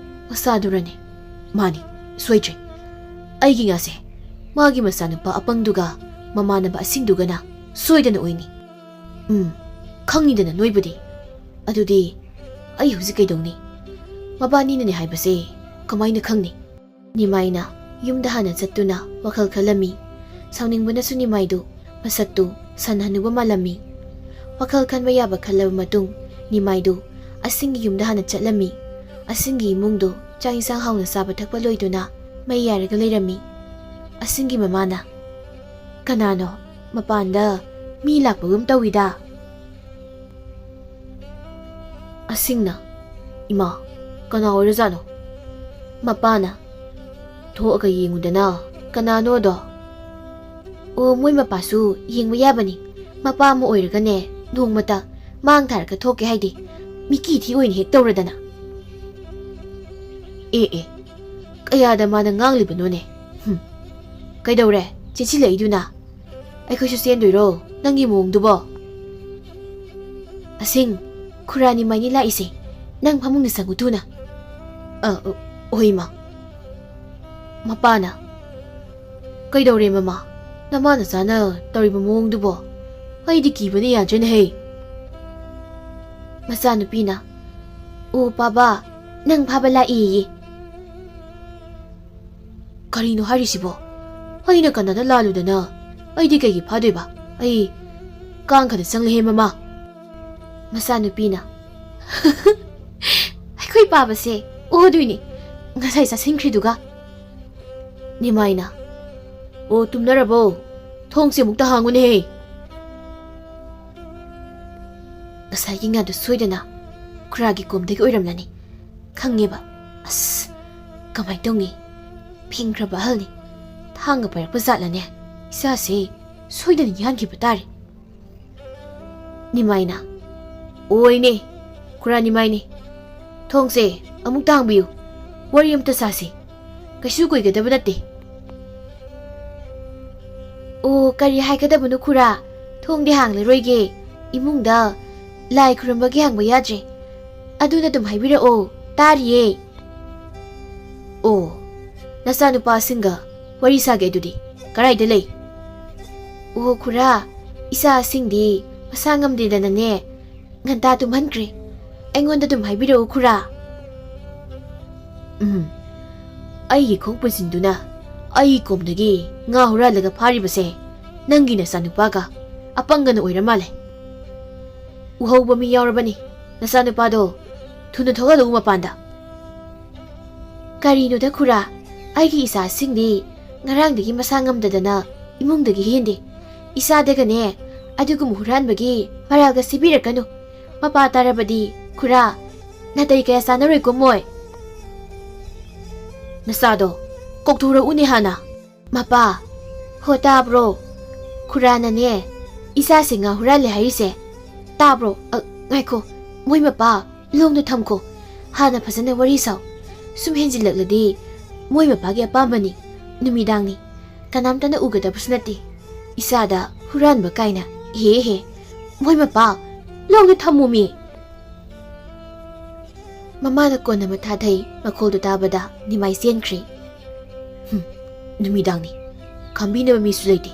ꯃꯆꯥꯗꯨꯔꯅꯦ? ꯃꯥꯅꯤ, ꯁꯣꯏꯗ꯭ꯔꯦ꯫ ꯑꯩꯒꯤ ꯉꯥꯁꯦ ꯃꯥꯒꯤ ꯃꯆꯥꯅꯨꯄꯥ ꯑꯄꯪꯗꯨꯒ ꯃꯃꯥꯟꯅꯕ ꯑꯁꯤꯡꯗꯨꯒꯅ ꯁꯣꯏꯗꯅ ꯑꯣꯏꯅꯤ꯫ ꯎꯝ, ꯈꯪꯉꯤꯗꯅ ꯅꯣꯏꯕꯨꯗꯤ꯫ ꯑꯗꯨꯗꯤ ꯑꯩ ꯍꯧꯖꯤꯛ ꯀꯩꯗꯧꯅꯤ? ꯃꯕꯥꯅꯤꯅꯅꯦ ꯍꯥꯏꯕꯁꯦ ꯀꯃꯥꯏꯅ ꯈꯪꯅꯤ? ꯅꯤꯃꯥꯏꯅ ꯌꯨꯝꯗ ꯍꯥꯟꯅ ꯆꯠꯇꯨꯅ ꯋꯥꯈꯜ ꯈꯜꯂꯝꯃꯤ꯫ ꯁꯥꯎꯅꯤꯡꯕꯅꯁꯨ ꯅꯤꯃꯥꯏꯗꯨ ꯃꯁꯛꯇꯨ ꯁꯟ ꯍꯅꯨꯕ ꯃꯥꯜꯂꯝꯃꯤ꯫ ꯋꯥꯈꯜ ꯈꯟꯕ ꯌꯥꯕ ꯈꯜꯂꯕ ꯃꯇꯨꯡ ꯅꯤꯃꯥꯏꯗꯨ ꯑꯁꯤꯡꯒꯤ ꯌꯨꯝꯗ ꯍꯥꯟꯅ ꯆꯠꯂꯝꯃꯤ꯫ ꯑꯁꯤꯡꯒꯤ ꯏꯃꯨꯡꯗꯨ ꯆꯥꯛ ꯏꯟꯁꯥꯡ ꯍꯥꯎꯅ ꯆꯥꯕ ꯊꯛꯄ ꯂꯣꯏꯗꯨꯅ ꯃꯩ ꯌꯥꯏꯔꯒ ꯂꯩꯔꯝꯃꯤ꯫ ꯑꯁꯤꯡꯒꯤ ꯃꯃꯥꯅ, "ꯀꯅꯥꯅꯣ? ꯃꯄꯥꯟꯗ ꯃꯤ ꯂꯥꯛꯄꯒꯨꯝ ꯇꯧꯏꯗ꯫" ꯑꯁꯤꯡꯅ, "ꯏꯃꯥ, ꯀꯅꯥ ꯑꯣꯏꯔꯖꯥꯠꯅꯣ?" ꯃꯄꯥꯅ, "ꯊꯣꯛꯑꯒ ꯌꯦꯡꯉꯨꯗꯅ, ꯀꯅꯥꯅꯣꯗꯣ?" "ꯑꯣ, ꯃꯣꯏ ꯃꯄꯥꯁꯨ ꯌꯦꯡꯕ ꯌꯥꯕꯅꯤ꯫ ꯃꯄꯥ ꯑꯃ ꯑꯣꯏꯔꯒꯅꯦ, ꯅꯣꯡꯃꯇ ꯃꯥꯡ ꯊꯥꯔꯒ ꯊꯣꯛꯀꯦ ꯍꯥꯏꯗꯦ꯫ ꯃꯤꯀꯤ ꯊꯤ ꯑꯣꯏꯅ ꯍꯦꯛ ꯇꯧꯔꯗꯅ꯫" "ꯑꯦ, ꯑꯦ, ꯀꯌꯥꯗ ꯃꯥꯅ ꯉꯥꯡꯂꯤꯕꯅꯣꯅꯦ? ꯍꯨꯝ꯫ ꯀꯩꯗꯧꯔꯦ, ꯆꯦꯟꯁꯤꯜꯂꯛꯏꯗꯨꯅ? ꯑꯩꯈꯣꯏꯁꯨ ꯆꯦꯟꯗꯣꯏꯔꯣ, ꯅꯪꯒꯤ ꯃꯑꯣꯡꯗꯨꯕꯣ?" "ꯑꯁꯤꯡ, ꯈꯨꯔꯥ ꯅꯤꯃꯥꯏꯅꯤ ꯂꯥꯛꯏꯁꯦ꯫ ꯅꯪ ꯐꯃꯨꯡꯗ ꯆꯪꯉꯨ ꯊꯨꯅ꯫" "ꯑ, ꯑ, ꯍꯣꯏ, ꯏꯃꯥ꯫" ꯃꯄꯥꯅ, "ꯀꯩꯗꯧꯔꯦ, ꯃꯃꯥ? ꯅꯃꯥ ꯅꯆꯥꯅ ꯇꯧꯔꯤꯕ ꯃꯑꯣꯡꯗꯨꯕꯣ? ꯑꯩꯗꯤ ꯀꯤꯕꯅ ꯌꯥꯗ꯭ꯔꯦꯅꯦꯍꯦ꯫" ꯃꯆꯥꯅꯨꯄꯤꯅ, ꯑꯣ ꯄꯥꯕ, ꯅꯪ ꯐꯥꯕ ꯂꯥꯛꯏꯌꯦ꯫ ꯀꯔꯤꯅꯣ ꯍꯥꯏꯔꯤꯁꯤꯕꯣ? ꯑꯩꯅ ꯀꯅꯥꯗ ꯂꯥꯜꯂꯨꯗꯅ? ꯑꯩꯗꯤ ꯀꯩꯒꯤ ꯐꯥꯗꯣꯏꯕ? ꯑꯩ ꯀꯥꯡ ꯈꯔ ꯆꯪꯂꯦꯍꯦ ꯃꯃꯥ꯫ ꯃꯆꯥꯅꯨꯄꯤꯅ, ꯑꯩꯈꯣꯏ ꯄꯥꯕꯁꯦ ꯑꯣꯗꯣꯏꯅꯤ, ꯉꯁꯥꯏ ꯆꯥꯁꯤꯟꯈ꯭ꯔꯤꯗꯨꯒ꯫ ꯅꯤꯃꯥꯏꯅ, ꯑꯣ ꯇꯨꯝꯅꯔꯕꯣ? ꯊꯣꯡꯁꯦ ꯑꯃꯨꯛꯇ ꯍꯥꯡꯉꯨꯅꯦꯍꯦ꯫ ꯉꯁꯥꯏꯒꯤ ꯉꯥꯗꯨ ꯁꯣꯏꯗꯅ ꯈꯨꯔꯥꯒꯤ ꯀꯣꯝꯗꯒꯤ ꯑꯣꯏꯔꯝꯂꯅꯤ ꯈꯪꯉꯦꯕ꯫ ꯑꯁ, ꯀꯃꯥꯏ ꯇꯧꯅꯤ? ꯐꯤꯡꯈ꯭ꯔꯕ ꯑꯍꯜꯅꯤ꯫ ꯊꯥꯡꯒ ꯄꯥꯏꯔꯛꯄ ꯖꯥꯠꯂꯅꯦ? ꯏꯆꯥꯁꯦ ꯁꯣꯏꯗꯅ ꯌꯥꯟꯈꯤꯕ ꯇꯥꯔꯦ꯫ ꯅꯤꯃꯥꯏꯅ, ꯑꯣꯏꯅꯦ, ꯈꯨꯔꯥ ꯅꯤꯃꯥꯏꯅꯦ꯫ ꯊꯣꯡꯁꯦ ꯑꯃꯨꯛꯇ ꯍꯥꯡꯕꯤꯌꯨ, ꯋꯥꯔꯤ ꯑꯃꯇ ꯁꯥꯁꯤ꯫ ꯀꯩꯁꯨ ꯀꯨꯏꯒꯗꯕ ꯅꯠꯇꯦ꯫ ꯑꯣ, ꯀꯔꯤ ꯍꯥꯏꯒꯗꯕꯅꯣ ꯈꯨꯔꯥ? ꯊꯣꯡꯗꯤ ꯍꯥꯡꯂꯔꯣꯏꯒꯦ꯫ ꯏꯃꯨꯡꯗ ꯂꯥꯏ ꯈꯨꯔꯨꯝꯕꯒꯤ ꯍꯥꯡꯕ ꯌꯥꯗ꯭ꯔꯦ꯫ ꯑꯗꯨꯅ ꯑꯗꯨꯝ ꯍꯥꯏꯕꯤꯔꯛꯑꯣ, ꯇꯥꯔꯤꯌꯦ꯫ ꯑꯣ, ꯅꯆꯥꯅꯨꯄꯥꯁꯤꯡꯒ ꯋꯥꯔꯤ ꯁꯥꯒꯦ ꯑꯗꯨꯗꯤ꯫ ꯀꯔꯥꯏꯗ ꯂꯩ? ꯑꯣ ꯈꯨꯔꯥ, ꯏꯆꯥꯁꯤꯡꯗꯤ ꯃꯁꯥ ꯉꯝꯗꯦꯗꯅꯅꯦ, ꯉꯟꯇꯥ ꯇꯨꯝꯍꯟꯈ꯭ꯔꯦ꯫ ꯑꯩꯉꯣꯟꯗ ꯑꯗꯨꯝ ꯍꯥꯏꯕꯤꯔꯛꯎ ꯈꯨꯔꯥ꯫ ꯎꯝ, ꯑꯩꯒꯤ ꯈꯣꯡ ꯄꯨꯟꯁꯤꯟꯗꯨꯅ ꯑꯩ ꯀꯣꯝꯗꯒꯤ ꯉꯥ ꯍꯨꯔꯥꯜꯂꯒ ꯐꯥꯔꯤꯕꯁꯦ ꯅꯪꯒꯤ ꯅꯆꯥꯅꯨꯄꯥꯒ ꯑꯄꯪꯒꯅ ꯑꯣꯏꯔ ꯃꯥꯜꯂꯦ꯫ ꯎꯍꯧꯕ ꯃꯤ ꯌꯥꯎꯔꯕꯅꯤ, ꯅꯆꯥꯅꯨꯄꯥꯗꯣ ꯊꯨꯅ ꯊꯣꯛꯍꯜꯂꯛꯎ ꯃꯄꯥꯟꯗ꯫ ꯀꯔꯤꯅꯣꯗ ꯈꯨꯔꯥ, ꯑꯩꯒꯤ ꯏꯆꯥꯁꯤꯡꯗꯤ ꯉꯔꯥꯡꯗꯒꯤ ꯃꯁꯥ ꯉꯝꯗꯗꯅ ꯏꯃꯨꯡꯗꯒꯤ ꯍꯦꯟꯗꯦ꯫ ꯏꯆꯥꯗꯒꯅꯦ ꯑꯗꯨꯒꯨꯝꯕ ꯍꯨꯔꯥꯟꯕꯒꯤ ꯃꯔꯥꯜꯒ ꯁꯤꯕꯤꯔꯛꯀꯅꯨ꯫ ꯃꯄꯥ ꯇꯥꯔꯕꯗꯤ ꯈꯨꯔꯥ, ꯅꯥꯇꯩ ꯀꯌꯥ ꯆꯥꯅꯔꯣꯏꯀꯣ ꯃꯣꯏ꯫ ꯅꯆꯥꯗꯣ ꯀꯧꯊꯣꯔꯛꯎꯅꯦ ꯍꯥꯟꯅ꯫ ꯃꯄꯥ, ꯍꯣ ꯇꯥꯕ꯭ꯔꯣ? ꯈꯨꯔꯥꯅꯅꯦ ꯏꯆꯥꯁꯦ ꯉꯥ ꯍꯨꯔꯥꯜꯂꯦ ꯍꯥꯏꯔꯤꯁꯦ꯫ ꯇꯥꯕ꯭ꯔꯣ? ꯑ, ꯉꯥꯏꯈꯣ, ꯃꯣꯏ ꯃꯄꯥ ꯂꯣꯡꯗ ꯊꯝꯈꯣ꯫ ꯍꯥꯟꯅ ꯐꯖꯅ ꯋꯥꯔꯤ ꯁꯥꯎ꯫ ꯁꯨꯝ ꯍꯦꯟꯖꯤꯜꯂꯛꯂꯗꯤ ꯃꯣꯏ ꯃꯄꯥꯒꯤ ꯑꯄꯥꯝꯕꯅꯤ꯫ ꯅꯨꯃꯤꯗꯥꯡꯅꯤ꯫ ꯀꯅꯥꯝꯇꯅ ꯎꯒꯗꯕꯁꯨ ꯅꯠꯇꯦ꯫ ꯏꯆꯥꯗ ꯍꯨꯔꯥꯟꯕ ꯀꯥꯏꯅ꯫ ꯏꯍꯦ ꯏꯍꯦ꯫ ꯃꯣꯏ ꯃꯄꯥ ꯂꯣꯡꯗ ꯊꯝꯃꯣꯃꯤ꯫ ꯃꯃꯥꯅ ꯀꯣꯟꯅ ꯃꯊꯥꯊꯩ ꯃꯈꯣꯜꯗꯨ ꯇꯥꯕꯗ ꯅꯤꯃꯥꯏ ꯆꯦꯟꯈ꯭ꯔꯦ꯫ "ꯍꯨꯝ, ꯅꯨꯃꯤꯗꯥꯡꯅꯤ꯫ ꯈꯥꯝꯕꯤꯅꯕ ꯃꯤꯁꯨ ꯂꯩꯇꯦ꯫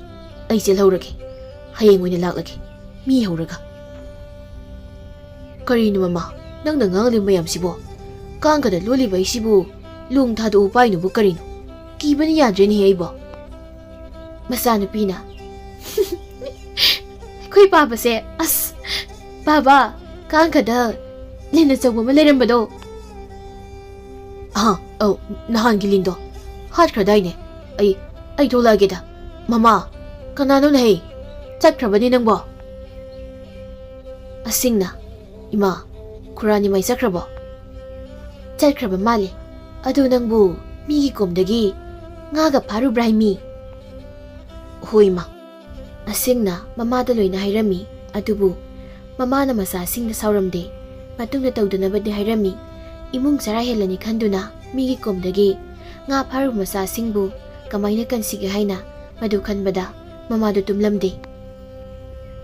ꯑꯩ ꯆꯦꯜꯍꯧꯔꯒꯦ꯫ ꯍꯌꯦꯡ ꯑꯣꯏꯅ ꯂꯥꯛꯂꯒꯦ꯫ ꯃꯤ ꯍꯧꯔꯒ꯫" "ꯀꯔꯤꯅꯣ ꯃꯃꯥ? ꯅꯪꯅ ꯉꯥꯡꯂꯤꯕ ꯃꯌꯥꯝꯁꯤꯕꯣ? ꯀꯥꯡꯒꯗ ꯂꯣꯜꯂꯤꯕ ꯑꯩꯁꯤꯕꯨ ꯂꯣꯡ ꯊꯥꯗꯣꯛꯎ ꯄꯥꯏꯅꯨꯕꯨ ꯀꯔꯤꯅꯣ? ꯀꯤꯕꯅ ꯌꯥꯗ꯭ꯔꯦꯅꯦꯍꯦ ꯑꯩꯕꯣ꯫ ꯃꯆꯥꯅꯨꯄꯤꯅ, "ꯑꯩꯈꯣꯏ ꯄꯥꯕꯁꯦ, ꯑꯁ, ꯄꯥꯕ, ꯀꯥꯡꯒꯗ ꯂꯤꯟ ꯑꯆꯧꯕ ꯑꯃ ꯂꯩꯔꯝꯕꯗꯣ?" "ꯑꯍ, ꯑꯧ, ꯅꯍꯥꯟꯒꯤ ꯂꯤꯟꯗꯣ ꯍꯥꯠꯈ꯭ꯔꯗꯥꯏꯅꯦ? ꯑꯩ, ꯑꯩ ꯊꯣꯛꯂꯛꯑꯒꯦꯗ꯫ ꯃꯃꯥ, ꯀꯅꯥꯅꯣꯅꯦꯍꯦ? ꯆꯠꯈ꯭ꯔꯕꯅꯦ ꯅꯪꯕꯣ?" ꯑꯁꯤꯡꯅ, "ꯏꯃꯥ, ꯈꯨꯔꯥ ꯅꯤꯃꯥꯏ ꯆꯠꯈ꯭ꯔꯕꯣ?" "ꯆꯠꯈ꯭ꯔꯕ ꯃꯥꯜꯂꯦ꯫ ꯑꯗꯨ ꯅꯪꯕꯨ ꯃꯤꯒꯤ ꯀꯣꯝꯗꯒꯤ ꯉꯥꯒ ꯐꯥꯔꯨꯕ꯭ꯔꯥ ꯍꯥꯏꯃꯤ?" "ꯍꯣꯏ, ꯏꯃꯥ꯫" ꯑꯁꯤꯡꯅ ꯃꯃꯥꯗ ꯂꯣꯏꯅ ꯍꯥꯏꯔꯝꯃꯤ꯫ ꯑꯗꯨꯕꯨ ꯃꯃꯥꯅ ꯃꯆꯥꯁꯤꯡꯗ ꯁꯥꯎꯔꯝꯗꯦ꯫ ꯃꯇꯨꯡꯗ ꯇꯧꯗꯅꯕꯗꯤ ꯍꯥꯏꯔꯝꯃꯤ꯫ ꯏꯃꯨꯡ ꯆꯔꯥ ꯍꯦꯜꯂꯅꯤ ꯈꯟꯗꯨꯅ ꯃꯤꯒꯤ ꯀꯣꯝꯗꯒꯤ ꯉꯥ ꯐꯥꯔꯨꯕ ꯃꯆꯥꯁꯤꯡꯕꯨ ꯀꯃꯥꯏꯅ ꯀꯟꯁꯤꯒꯦ ꯍꯥꯏꯅ ꯃꯗꯨ ꯈꯟꯕꯗ ꯃꯃꯥꯗꯨ ꯇꯨꯝꯂꯝꯗꯦ꯫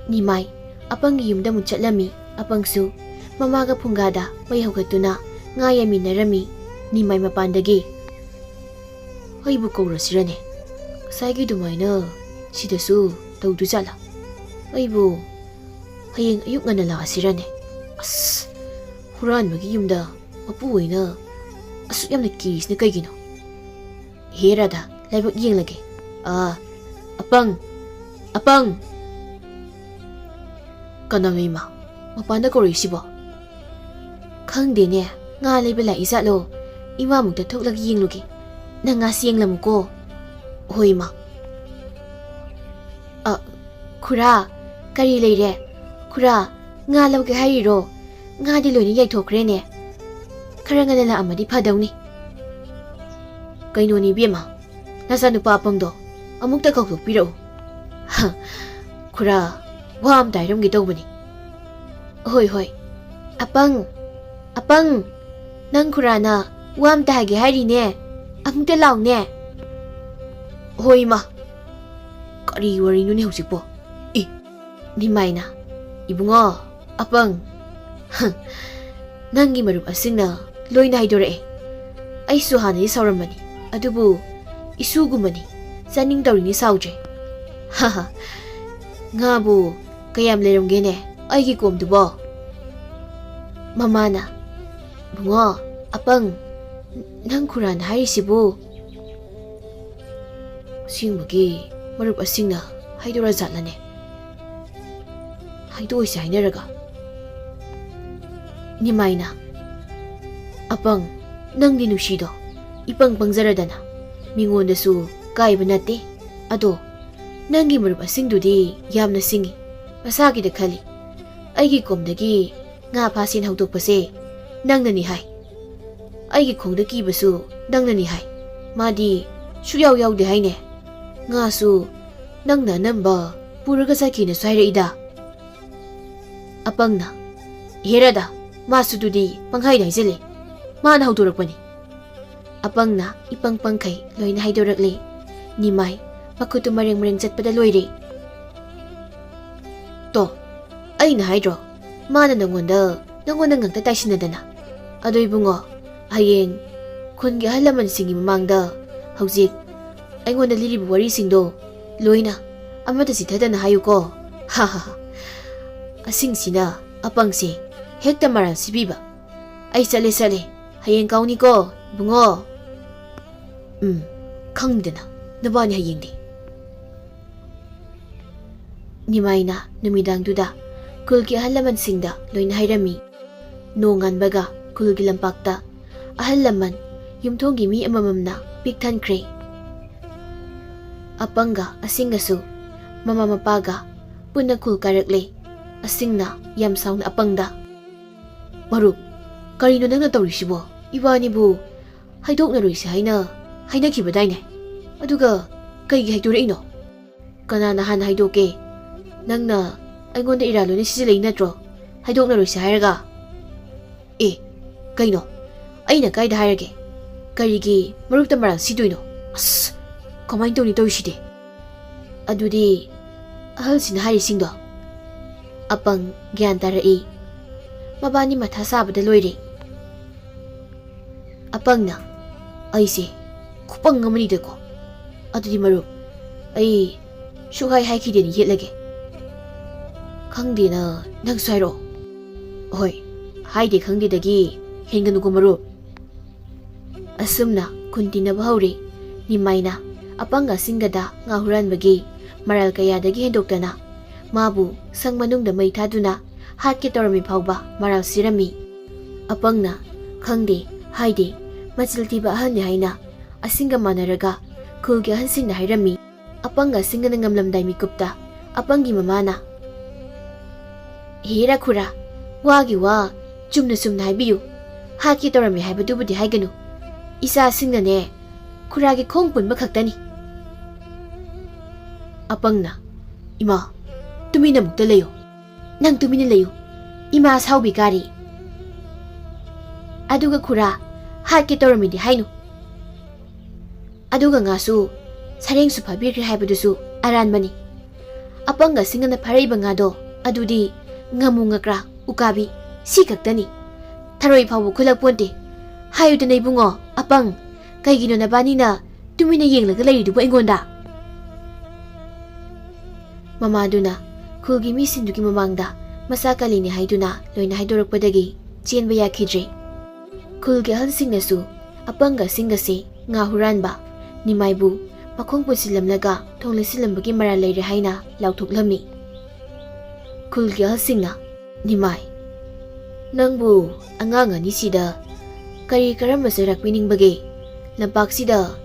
ꯅꯤꯃꯥꯏ ꯑꯄꯪꯒꯤ ꯌꯨꯝꯗ ꯑꯃꯨꯛ ꯆꯠꯂꯝꯃꯤ꯫ ꯑꯄꯪꯁꯨ ꯃꯃꯥꯒ ꯐꯨꯡꯒꯥꯗ ꯃꯩ ꯍꯧꯒꯠꯇꯨꯅ ꯉꯥ ꯌꯥꯏꯃꯤꯟꯅꯔꯝꯃꯤ꯫ ꯅꯤꯃꯥꯏ ꯃꯄꯥꯟꯗꯒꯤ, "ꯑꯩꯕꯨ ꯀꯧꯔꯁꯤꯔꯅꯦ? ꯉꯁꯥꯏꯒꯤ ꯑꯗꯨꯃꯥꯏꯅ ꯁꯤꯗꯁꯨ ꯇꯧꯗꯣꯏꯖꯥꯠꯂꯥ? ꯑꯩꯕꯨ ꯍꯌꯦꯡ ꯑꯌꯨꯛ ꯉꯟꯅ ꯂꯥꯛꯑꯁꯤꯔꯅꯦ? ꯑꯁ, ꯍꯨꯔꯥꯟꯕꯒꯤ ꯌꯨꯝꯗ ꯃꯄꯨ ꯍꯣꯏꯅ ꯑꯁꯨꯛ ꯌꯥꯝꯅ ꯀꯤꯔꯤꯁꯤꯅ ꯀꯩꯒꯤꯅꯣ?" "ꯍꯦ ꯔꯥꯙꯥ, ꯂꯥꯏꯕꯛ ꯌꯦꯡꯂꯒꯦ꯫ ꯑꯥ, ꯑꯄꯪ, ꯑꯄꯪ!" "ꯀꯅꯥꯅꯣ ꯏꯃꯥ? ꯃꯄꯥꯟꯗ ꯀꯧꯔꯛꯏꯁꯤꯕꯣ?" "ꯈꯪꯗꯦꯅꯦ, ꯉꯥ ꯂꯩꯕ ꯂꯥꯛꯏ ꯖꯥꯠꯂꯣ? ꯏꯃꯥꯃꯨꯛꯇ ꯊꯣꯛꯂꯒ ꯌꯦꯡꯂꯨꯒꯦ꯫ ꯅꯪ ꯉꯥꯁꯤ ꯌꯦꯡꯂꯝꯃꯨꯀꯣ꯫" "ꯍꯣꯏ, ꯏꯃꯥ꯫" "ꯑ, ꯈꯨꯔꯥ, ꯀꯔꯤ ꯂꯩꯔꯦ? ꯈꯨꯔꯥ, ꯉꯥ ꯂꯧꯒꯦ ꯍꯥꯏꯔꯤꯔꯣ? ꯉꯥꯗꯤ ꯂꯣꯏꯅ ꯌꯥꯏꯊꯣꯛꯈ꯭ꯔꯦꯅꯦ꯫ ꯈꯔ ꯉꯟꯅ ꯂꯥꯛꯑꯝꯃꯗꯤ ꯐꯗꯧꯅꯤ꯫" "ꯀꯩꯅꯣꯅꯦ ꯏꯕꯦꯝꯃ, ꯅꯆꯥꯅꯨꯄꯥ ꯑꯄꯪꯗꯣ ꯑꯃꯨꯛꯇ ꯀꯧꯊꯣꯛꯄꯤꯔꯛꯎ꯫" "ꯍ, ꯈꯨꯔꯥ, ꯋꯥ ꯑꯝꯇ ꯍꯥꯏꯔꯝꯒꯦ ꯇꯧꯕꯅꯤ꯫" "ꯍꯣꯏ, ꯍꯣꯏ꯫ ꯑꯄꯪ, ꯑꯄꯪ, ꯅꯪ ꯈꯨꯔꯥꯅ ꯋꯥ ꯑꯝꯇ ꯍꯥꯏꯒꯦ ꯍꯥꯏꯔꯤꯅꯦ꯫ ꯑꯃꯨꯛꯇ ꯂꯥꯎꯅꯦ꯫" "ꯍꯣꯏ, ꯏꯃꯥ꯫ ꯀꯔꯤ ꯋꯥꯔꯤꯅꯣꯅꯦ ꯍꯧꯖꯤꯛꯄꯣ? ꯏ!" ꯅꯤꯃꯥꯏꯅ, "ꯏꯕꯨꯡꯉꯣ, ꯑꯄꯪ, ꯍ, ꯅꯪꯒꯤ ꯃꯔꯨꯞ ꯑꯁꯤꯡꯅ ꯂꯣꯏꯅ ꯍꯥꯏꯗꯣꯔꯛꯑꯦ꯫ ꯑꯩꯁꯨ ꯍꯥꯟꯅꯗꯤ ꯁꯥꯎꯔꯝꯕꯅꯤ, ꯑꯗꯨꯕꯨ ꯏꯁꯨꯒꯨꯝꯕꯅꯤ, ꯆꯥꯅꯤꯡ ꯇꯧꯔꯤꯅꯤ ꯁꯥꯎꯗ꯭ꯔꯦ꯫ ꯍ ꯍ, ꯉꯥꯕꯨ ꯀꯌꯥꯝ ꯂꯩꯔꯝꯒꯦꯅꯦ ꯑꯩꯒꯤ ꯀꯣꯝꯗꯨꯕꯣ?" ꯃꯃꯥꯅ, "ꯕꯨꯡꯉꯣ, ꯑꯄꯪ, ꯅꯪ ꯈꯨꯔꯥꯟ ꯍꯥꯏꯔꯤꯁꯤꯕꯨ?" "ꯑꯁꯦꯡꯕꯒꯤ ꯃꯔꯨꯞ ꯑꯁꯤꯡꯅ ꯍꯥꯏꯗꯣꯔꯥꯖꯥꯠꯂꯅꯦ? ꯍꯥꯏꯗꯣꯛꯑꯣꯏꯁꯦ ꯍꯥꯏꯅꯔꯒ?" ꯅꯤꯃꯥꯏꯅ, "ꯑꯄꯪ, ꯅꯪꯗꯤ ꯅꯨꯡꯁꯤꯗꯣ, ꯏꯄꯪ ꯄꯪꯖꯔꯗꯅ꯫ ꯃꯤꯉꯣꯟꯗꯁꯨ ꯀꯥꯏꯕ ꯅꯠꯇꯦ꯫ ꯑꯗꯣ ꯅꯪꯒꯤ ꯃꯔꯨꯞ ꯑꯁꯤꯡꯗꯨꯗꯤ ꯌꯥꯝꯅ ꯁꯤꯡꯉꯤ, ꯃꯁꯥꯒꯤꯗ ꯈꯜꯂꯤ꯫ ꯑꯩꯒꯤ ꯀꯣꯝꯗꯒꯤ ꯉꯥ ꯐꯥꯁꯦꯅ ꯍꯧꯗꯣꯛꯄꯁꯦ ꯅꯪꯅꯅꯤ ꯍꯥꯏ꯫ ꯑꯩꯒꯤ ꯈꯣꯡꯗ ꯀꯤꯕꯁꯨ ꯅꯪꯅꯅꯤ ꯍꯥꯏ꯫ ꯃꯥꯗꯤ ꯁꯨꯛꯌꯥꯎ ꯌꯥꯎꯗꯦ ꯍꯥꯏꯅꯦ꯫ ꯉꯥꯁꯨ ꯅꯪꯅ ꯑꯅꯝꯕ ꯄꯨꯔꯒ ꯆꯠꯈꯤꯅꯁꯨ ꯍꯥꯏꯔꯛꯏꯗ꯫" ꯑꯄꯪꯅ, "ꯍꯦꯔꯥꯗ, ꯃꯥꯁꯨ ꯑꯗꯨꯗꯤ ꯄꯪꯍꯥꯏꯗ ꯍꯥꯏꯖꯜꯂꯦ꯫ ꯃꯥꯅ ꯍꯧꯗꯣꯔꯛꯄꯅꯤ꯫" ꯑꯄꯪꯅ ꯏꯄꯪ ꯄꯪꯈꯩ ꯂꯣꯏꯅ ꯍꯥꯏꯗꯣꯔꯛꯂꯦ꯫ ꯅꯤꯃꯥꯏ ꯃꯈꯨꯠꯇꯨ ꯃꯔꯦꯡ ꯃꯔꯦꯡ ꯆꯠꯄꯗ ꯂꯣꯏꯔꯦ꯫ "ꯇꯣ, ꯑꯩꯅ ꯍꯥꯏꯗ꯭ꯔꯣ, ꯃꯥꯅ ꯅꯪꯉꯣꯟꯗ, ꯅꯪꯉꯣꯟꯗ ꯉꯛꯇ ꯇꯥꯏꯁꯤꯟꯅꯗꯅ꯫ ꯑꯗꯣ ꯏꯕꯨꯡꯉꯣ, ꯍꯌꯦꯡ ꯈꯨꯟꯒꯤ ꯑꯍꯜ ꯂꯃꯟꯁꯤꯡꯒꯤ ꯃꯃꯥꯡꯗ ꯍꯧꯖꯤꯛ ꯑꯩꯉꯣꯟꯗ ꯂꯤꯔꯤꯕ ꯋꯥꯔꯤꯁꯤꯡꯗꯣ ꯂꯣꯏꯅ ꯑꯃꯠꯇ ꯆꯤꯊꯗꯅ ꯍꯥꯏꯌꯨꯀꯣ꯫" "ꯍꯥ ꯍꯥ ꯍꯥ꯫ ꯑꯁꯤꯡꯁꯤꯅ ꯑꯄꯪꯁꯦ ꯍꯦꯛꯇ ꯃꯔꯥꯜ ꯁꯤꯕꯤꯕ꯫ ꯑꯩ ꯆꯠꯂꯦ, ꯆꯠꯂꯦ꯫ ꯍꯌꯦꯡ ꯀꯥꯎꯅꯤꯀꯣ, ꯏꯕꯨꯡꯉꯣ꯫" "ꯎꯝ, ꯈꯪꯗꯅ ꯅꯕꯥꯅꯤ ꯍꯌꯦꯡꯗꯤ꯫" ꯅꯤꯃꯥꯏꯅ ꯅꯨꯃꯤꯗꯥꯡꯗꯨꯗ ꯈꯨꯜꯒꯤ ꯑꯍꯜ ꯂꯃꯟꯁꯤꯡꯗ ꯂꯣꯏꯅ ꯍꯥꯏꯔꯝꯃꯤ꯫ ꯅꯣꯡꯉꯥꯟꯕꯒ ꯈꯨꯜꯒꯤ ꯂꯝꯄꯥꯛꯇ ꯑꯍꯜ ꯂꯃꯟ ꯌꯨꯝꯊꯣꯡꯒꯤ ꯃꯤ ꯑꯃꯃꯝꯅ ꯄꯤꯛ ꯊꯟꯈ꯭ꯔꯦ꯫ ꯑꯄꯪꯒ ꯑꯁꯤꯡꯒꯁꯨ ꯃꯃꯥ ꯃꯄꯥꯒ ꯄꯨꯟꯅ ꯈꯨꯜ ꯀꯥꯔꯛꯂꯦ꯫ ꯑꯁꯤꯡꯅ ꯌꯥꯝ ꯁꯥꯎꯅ ꯑꯄꯪꯗ, "ꯃꯔꯨꯞ, ꯀꯔꯤꯅꯣ ꯅꯪꯅ ꯇꯧꯔꯤꯁꯤꯕꯣ? ꯏꯕꯥꯅꯤꯕꯨ ꯍꯥꯏꯗꯣꯛꯅꯔꯣꯏꯁꯤ ꯍꯥꯏꯅ ꯍꯥꯏꯅꯈꯤꯕꯗꯥꯏꯅꯦ? ꯑꯗꯨꯒ ꯀꯩꯒꯤ ꯍꯥꯏꯗꯣꯔꯛꯏꯅꯣ? ꯀꯅꯥꯅ ꯍꯥꯟꯅ ꯍꯥꯏꯗꯣꯛꯀꯦ? ꯅꯪꯅ ꯑꯩꯉꯣꯟꯗ ꯏꯔꯥꯜ ꯂꯣꯏꯅ ꯁꯤꯖꯤꯜꯂꯛꯏ ꯅꯠꯇ꯭ꯔꯣ, ꯍꯥꯏꯗꯣꯛꯅꯔꯣꯏꯁꯤ ꯍꯥꯏꯔꯒ?" "ꯑꯦ, ꯀꯩꯅꯣ? ꯑꯩꯅ ꯀꯥꯏꯗ ꯍꯥꯏꯔꯒꯦ? ꯀꯔꯤꯒꯤ ꯃꯔꯨꯞꯇ ꯃꯔꯥꯜ ꯁꯤꯗꯣꯏꯅꯣ? ꯑꯁ, ꯀꯃꯥꯏꯅ ꯇꯧꯅꯤ ꯇꯧꯔꯤꯁꯤꯗꯤ?" ꯑꯗꯨꯗꯤ ꯑꯍꯜꯁꯤꯅ ꯍꯥꯏꯔꯤꯁꯤꯡꯗꯣ꯫ ꯑꯄꯪ ꯒ꯭ꯌꯥꯟ ꯇꯥꯔꯛꯏ꯫ ꯃꯕꯥꯅꯤ ꯃꯊꯥ ꯁꯥꯕꯗ ꯂꯣꯏꯔꯦ꯫ ꯑꯄꯪꯅ, "ꯑꯩꯁꯦ ꯈꯨꯄꯪ ꯑꯃꯅꯤꯗꯀꯣ꯫ ꯑꯗꯨꯗꯤ ꯃꯔꯨꯞ, ꯑꯩ ꯁꯨꯛꯍꯥꯏ ꯍꯥꯏꯈꯤꯗꯦꯅ ꯌꯦꯠꯂꯒꯦ꯫" "ꯈꯪꯗꯦꯅ, ꯅꯪꯁꯨ ꯍꯥꯏꯔꯛꯑꯣ꯫" "ꯍꯣꯏ, ꯍꯥꯏꯗꯦ ꯈꯪꯗꯦꯗꯒꯤ ꯍꯦꯟꯒꯅꯨꯀꯣ ꯃꯔꯨꯞ꯫ ꯑꯁꯨꯝꯅ ꯈꯨꯟ ꯇꯤꯟꯅꯕ ꯍꯧꯔꯦ꯫ ꯅꯤꯃꯥꯏꯅ ꯑꯄꯪꯒ ꯑꯁꯤꯡꯒꯗ ꯉꯥ ꯍꯨꯔꯥꯟꯕꯒꯤ ꯃꯔꯥꯜ ꯀꯌꯥꯗꯒꯤ ꯍꯦꯟꯗꯣꯛꯇꯅ ꯃꯥꯕꯨ ꯁꯪ ꯃꯅꯨꯡꯗ ꯃꯩ ꯊꯥꯗꯨꯅ ꯍꯥꯠꯀꯦ ꯇꯧꯔꯝꯃꯤ ꯐꯥꯎꯕ ꯃꯔꯥꯜ ꯁꯤꯔꯝꯃꯤ꯫ ꯑꯄꯪꯅ ꯈꯪꯗꯦ ꯍꯥꯏꯗꯦ, ꯃꯆꯤꯜ ꯊꯤꯕ ꯑꯍꯜꯅꯤ ꯍꯥꯏꯅ ꯑꯁꯤꯡꯒ ꯃꯥꯟꯅꯔꯒ ꯈꯨꯜꯒꯤ ꯑꯍꯜꯁꯤꯡꯅ ꯍꯥꯏꯔꯝꯃꯤ꯫ ꯑꯄꯪꯒ ꯑꯁꯤꯡꯒꯅ ꯉꯝꯂꯝꯗꯥꯏ ꯃꯤꯀꯨꯞꯇ ꯑꯄꯪꯒꯤ ꯃꯃꯥꯅ, "ꯍꯦꯔꯥ ꯈꯨꯔꯥ, ꯋꯥꯒꯤ ꯋꯥ ꯆꯨꯝꯅ ꯆꯨꯝꯅ ꯍꯥꯏꯕꯤꯌꯨ꯫ ꯍꯥꯠꯀꯦ ꯇꯧꯔꯝꯃꯤ ꯍꯥꯏꯕꯗꯨꯕꯨꯗꯤ ꯍꯥꯏꯒꯅꯨ꯫ ꯏꯆꯥꯁꯤꯡꯅꯅꯦ, ꯈꯨꯔꯥꯒꯤ ꯈꯣꯡ ꯄꯨꯟꯕ ꯈꯛꯇꯅꯤ꯫" ꯑꯄꯪꯅ, "ꯏꯃꯥ, ꯇꯨꯃꯤꯟꯅ ꯑꯃꯨꯛꯇ ꯂꯩꯌꯨ꯫ ꯅꯪ ꯇꯨꯃꯤꯟꯅ ꯂꯩꯌꯨ꯫ ꯏꯃꯥ ꯑꯁꯥꯎꯕꯤ ꯀꯥꯔꯤ꯫ ꯑꯗꯨꯒ ꯈꯨꯔꯥ, ꯍꯥꯠꯀꯦ ꯇꯧꯔꯝꯃꯤꯗꯤ ꯍꯥꯏꯅꯨ꯫ ꯑꯗꯨꯒ ꯉꯥꯁꯨ ꯁꯔꯦꯡꯁꯨ ꯐꯥꯕꯤꯈ꯭ꯔꯦ ꯍꯥꯏꯕꯗꯨꯁꯨ ꯑꯔꯥꯟꯕꯅꯤ꯫ ꯑꯄꯪꯒ ꯑꯁꯤꯡꯒꯅ ꯐꯥꯔꯛꯏꯕ ꯉꯥꯗꯣ ꯑꯗꯨꯗꯤ ꯉꯥꯃꯨ, ꯉꯀ꯭ꯔꯥ, ꯎꯀꯥꯕꯤ, ꯁꯤ ꯈꯛꯇꯅꯤ꯫ ꯊꯔꯣꯏ ꯐꯥꯎꯕ ꯈꯨꯜꯂꯛꯄꯣꯟꯇꯦ꯫ ꯍꯥꯏꯌꯨꯗꯅ ꯏꯕꯨꯡꯉꯣ, ꯑꯄꯪ, ꯀꯩꯒꯤꯅꯣ ꯅꯕꯥꯅꯤꯅ ꯇꯨꯃꯤꯟꯅ ꯌꯦꯡꯂꯒ ꯂꯩꯔꯤꯗꯨꯕꯨ ꯑꯩꯉꯣꯟꯗ?" ꯃꯃꯥꯗꯨꯅ ꯈꯨꯜꯒꯤ ꯃꯤꯁꯤꯡꯗꯨꯒꯤ ꯃꯃꯥꯡꯗ ꯃꯆꯥ ꯀꯜꯂꯤꯅꯤ ꯍꯥꯏꯗꯨꯅ ꯂꯣꯏꯅ ꯍꯥꯏꯗꯣꯔꯛꯄꯗꯒꯤ ꯆꯦꯟꯕ ꯌꯥꯈꯤꯗ꯭ꯔꯦ꯫ ꯈꯨꯜꯒꯤ ꯑꯍꯜꯁꯤꯡꯅꯁꯨ ꯑꯄꯪꯒ ꯑꯁꯤꯡꯒꯁꯦ ꯉꯥ ꯍꯨꯔꯥꯟꯕ, ꯅꯤꯃꯥꯏꯕꯨ ꯃꯈꯣꯡ ꯄꯨꯟꯁꯤꯜꯂꯝꯂꯒ ꯊꯣꯡ ꯂꯩꯁꯤꯜꯂꯝꯕꯒꯤ ꯃꯔꯥꯜ ꯂꯩꯔꯦ ꯍꯥꯏꯅ ꯂꯥꯎꯊꯣꯛꯂꯝꯃꯤ꯫ ꯈꯨꯜꯒꯤ ꯑꯍꯜꯁꯤꯡꯅ, "ꯅꯤꯃꯥꯏ, ꯅꯪꯕꯨ ꯑꯉꯥꯡ ꯑꯅꯤꯁꯤꯗ ꯀꯔꯤ ꯀꯔꯝꯕ ꯆꯩꯔꯥꯛ ꯄꯤꯅꯤꯡꯕꯒꯦ? ꯂꯝꯄꯥꯛꯁꯤꯗ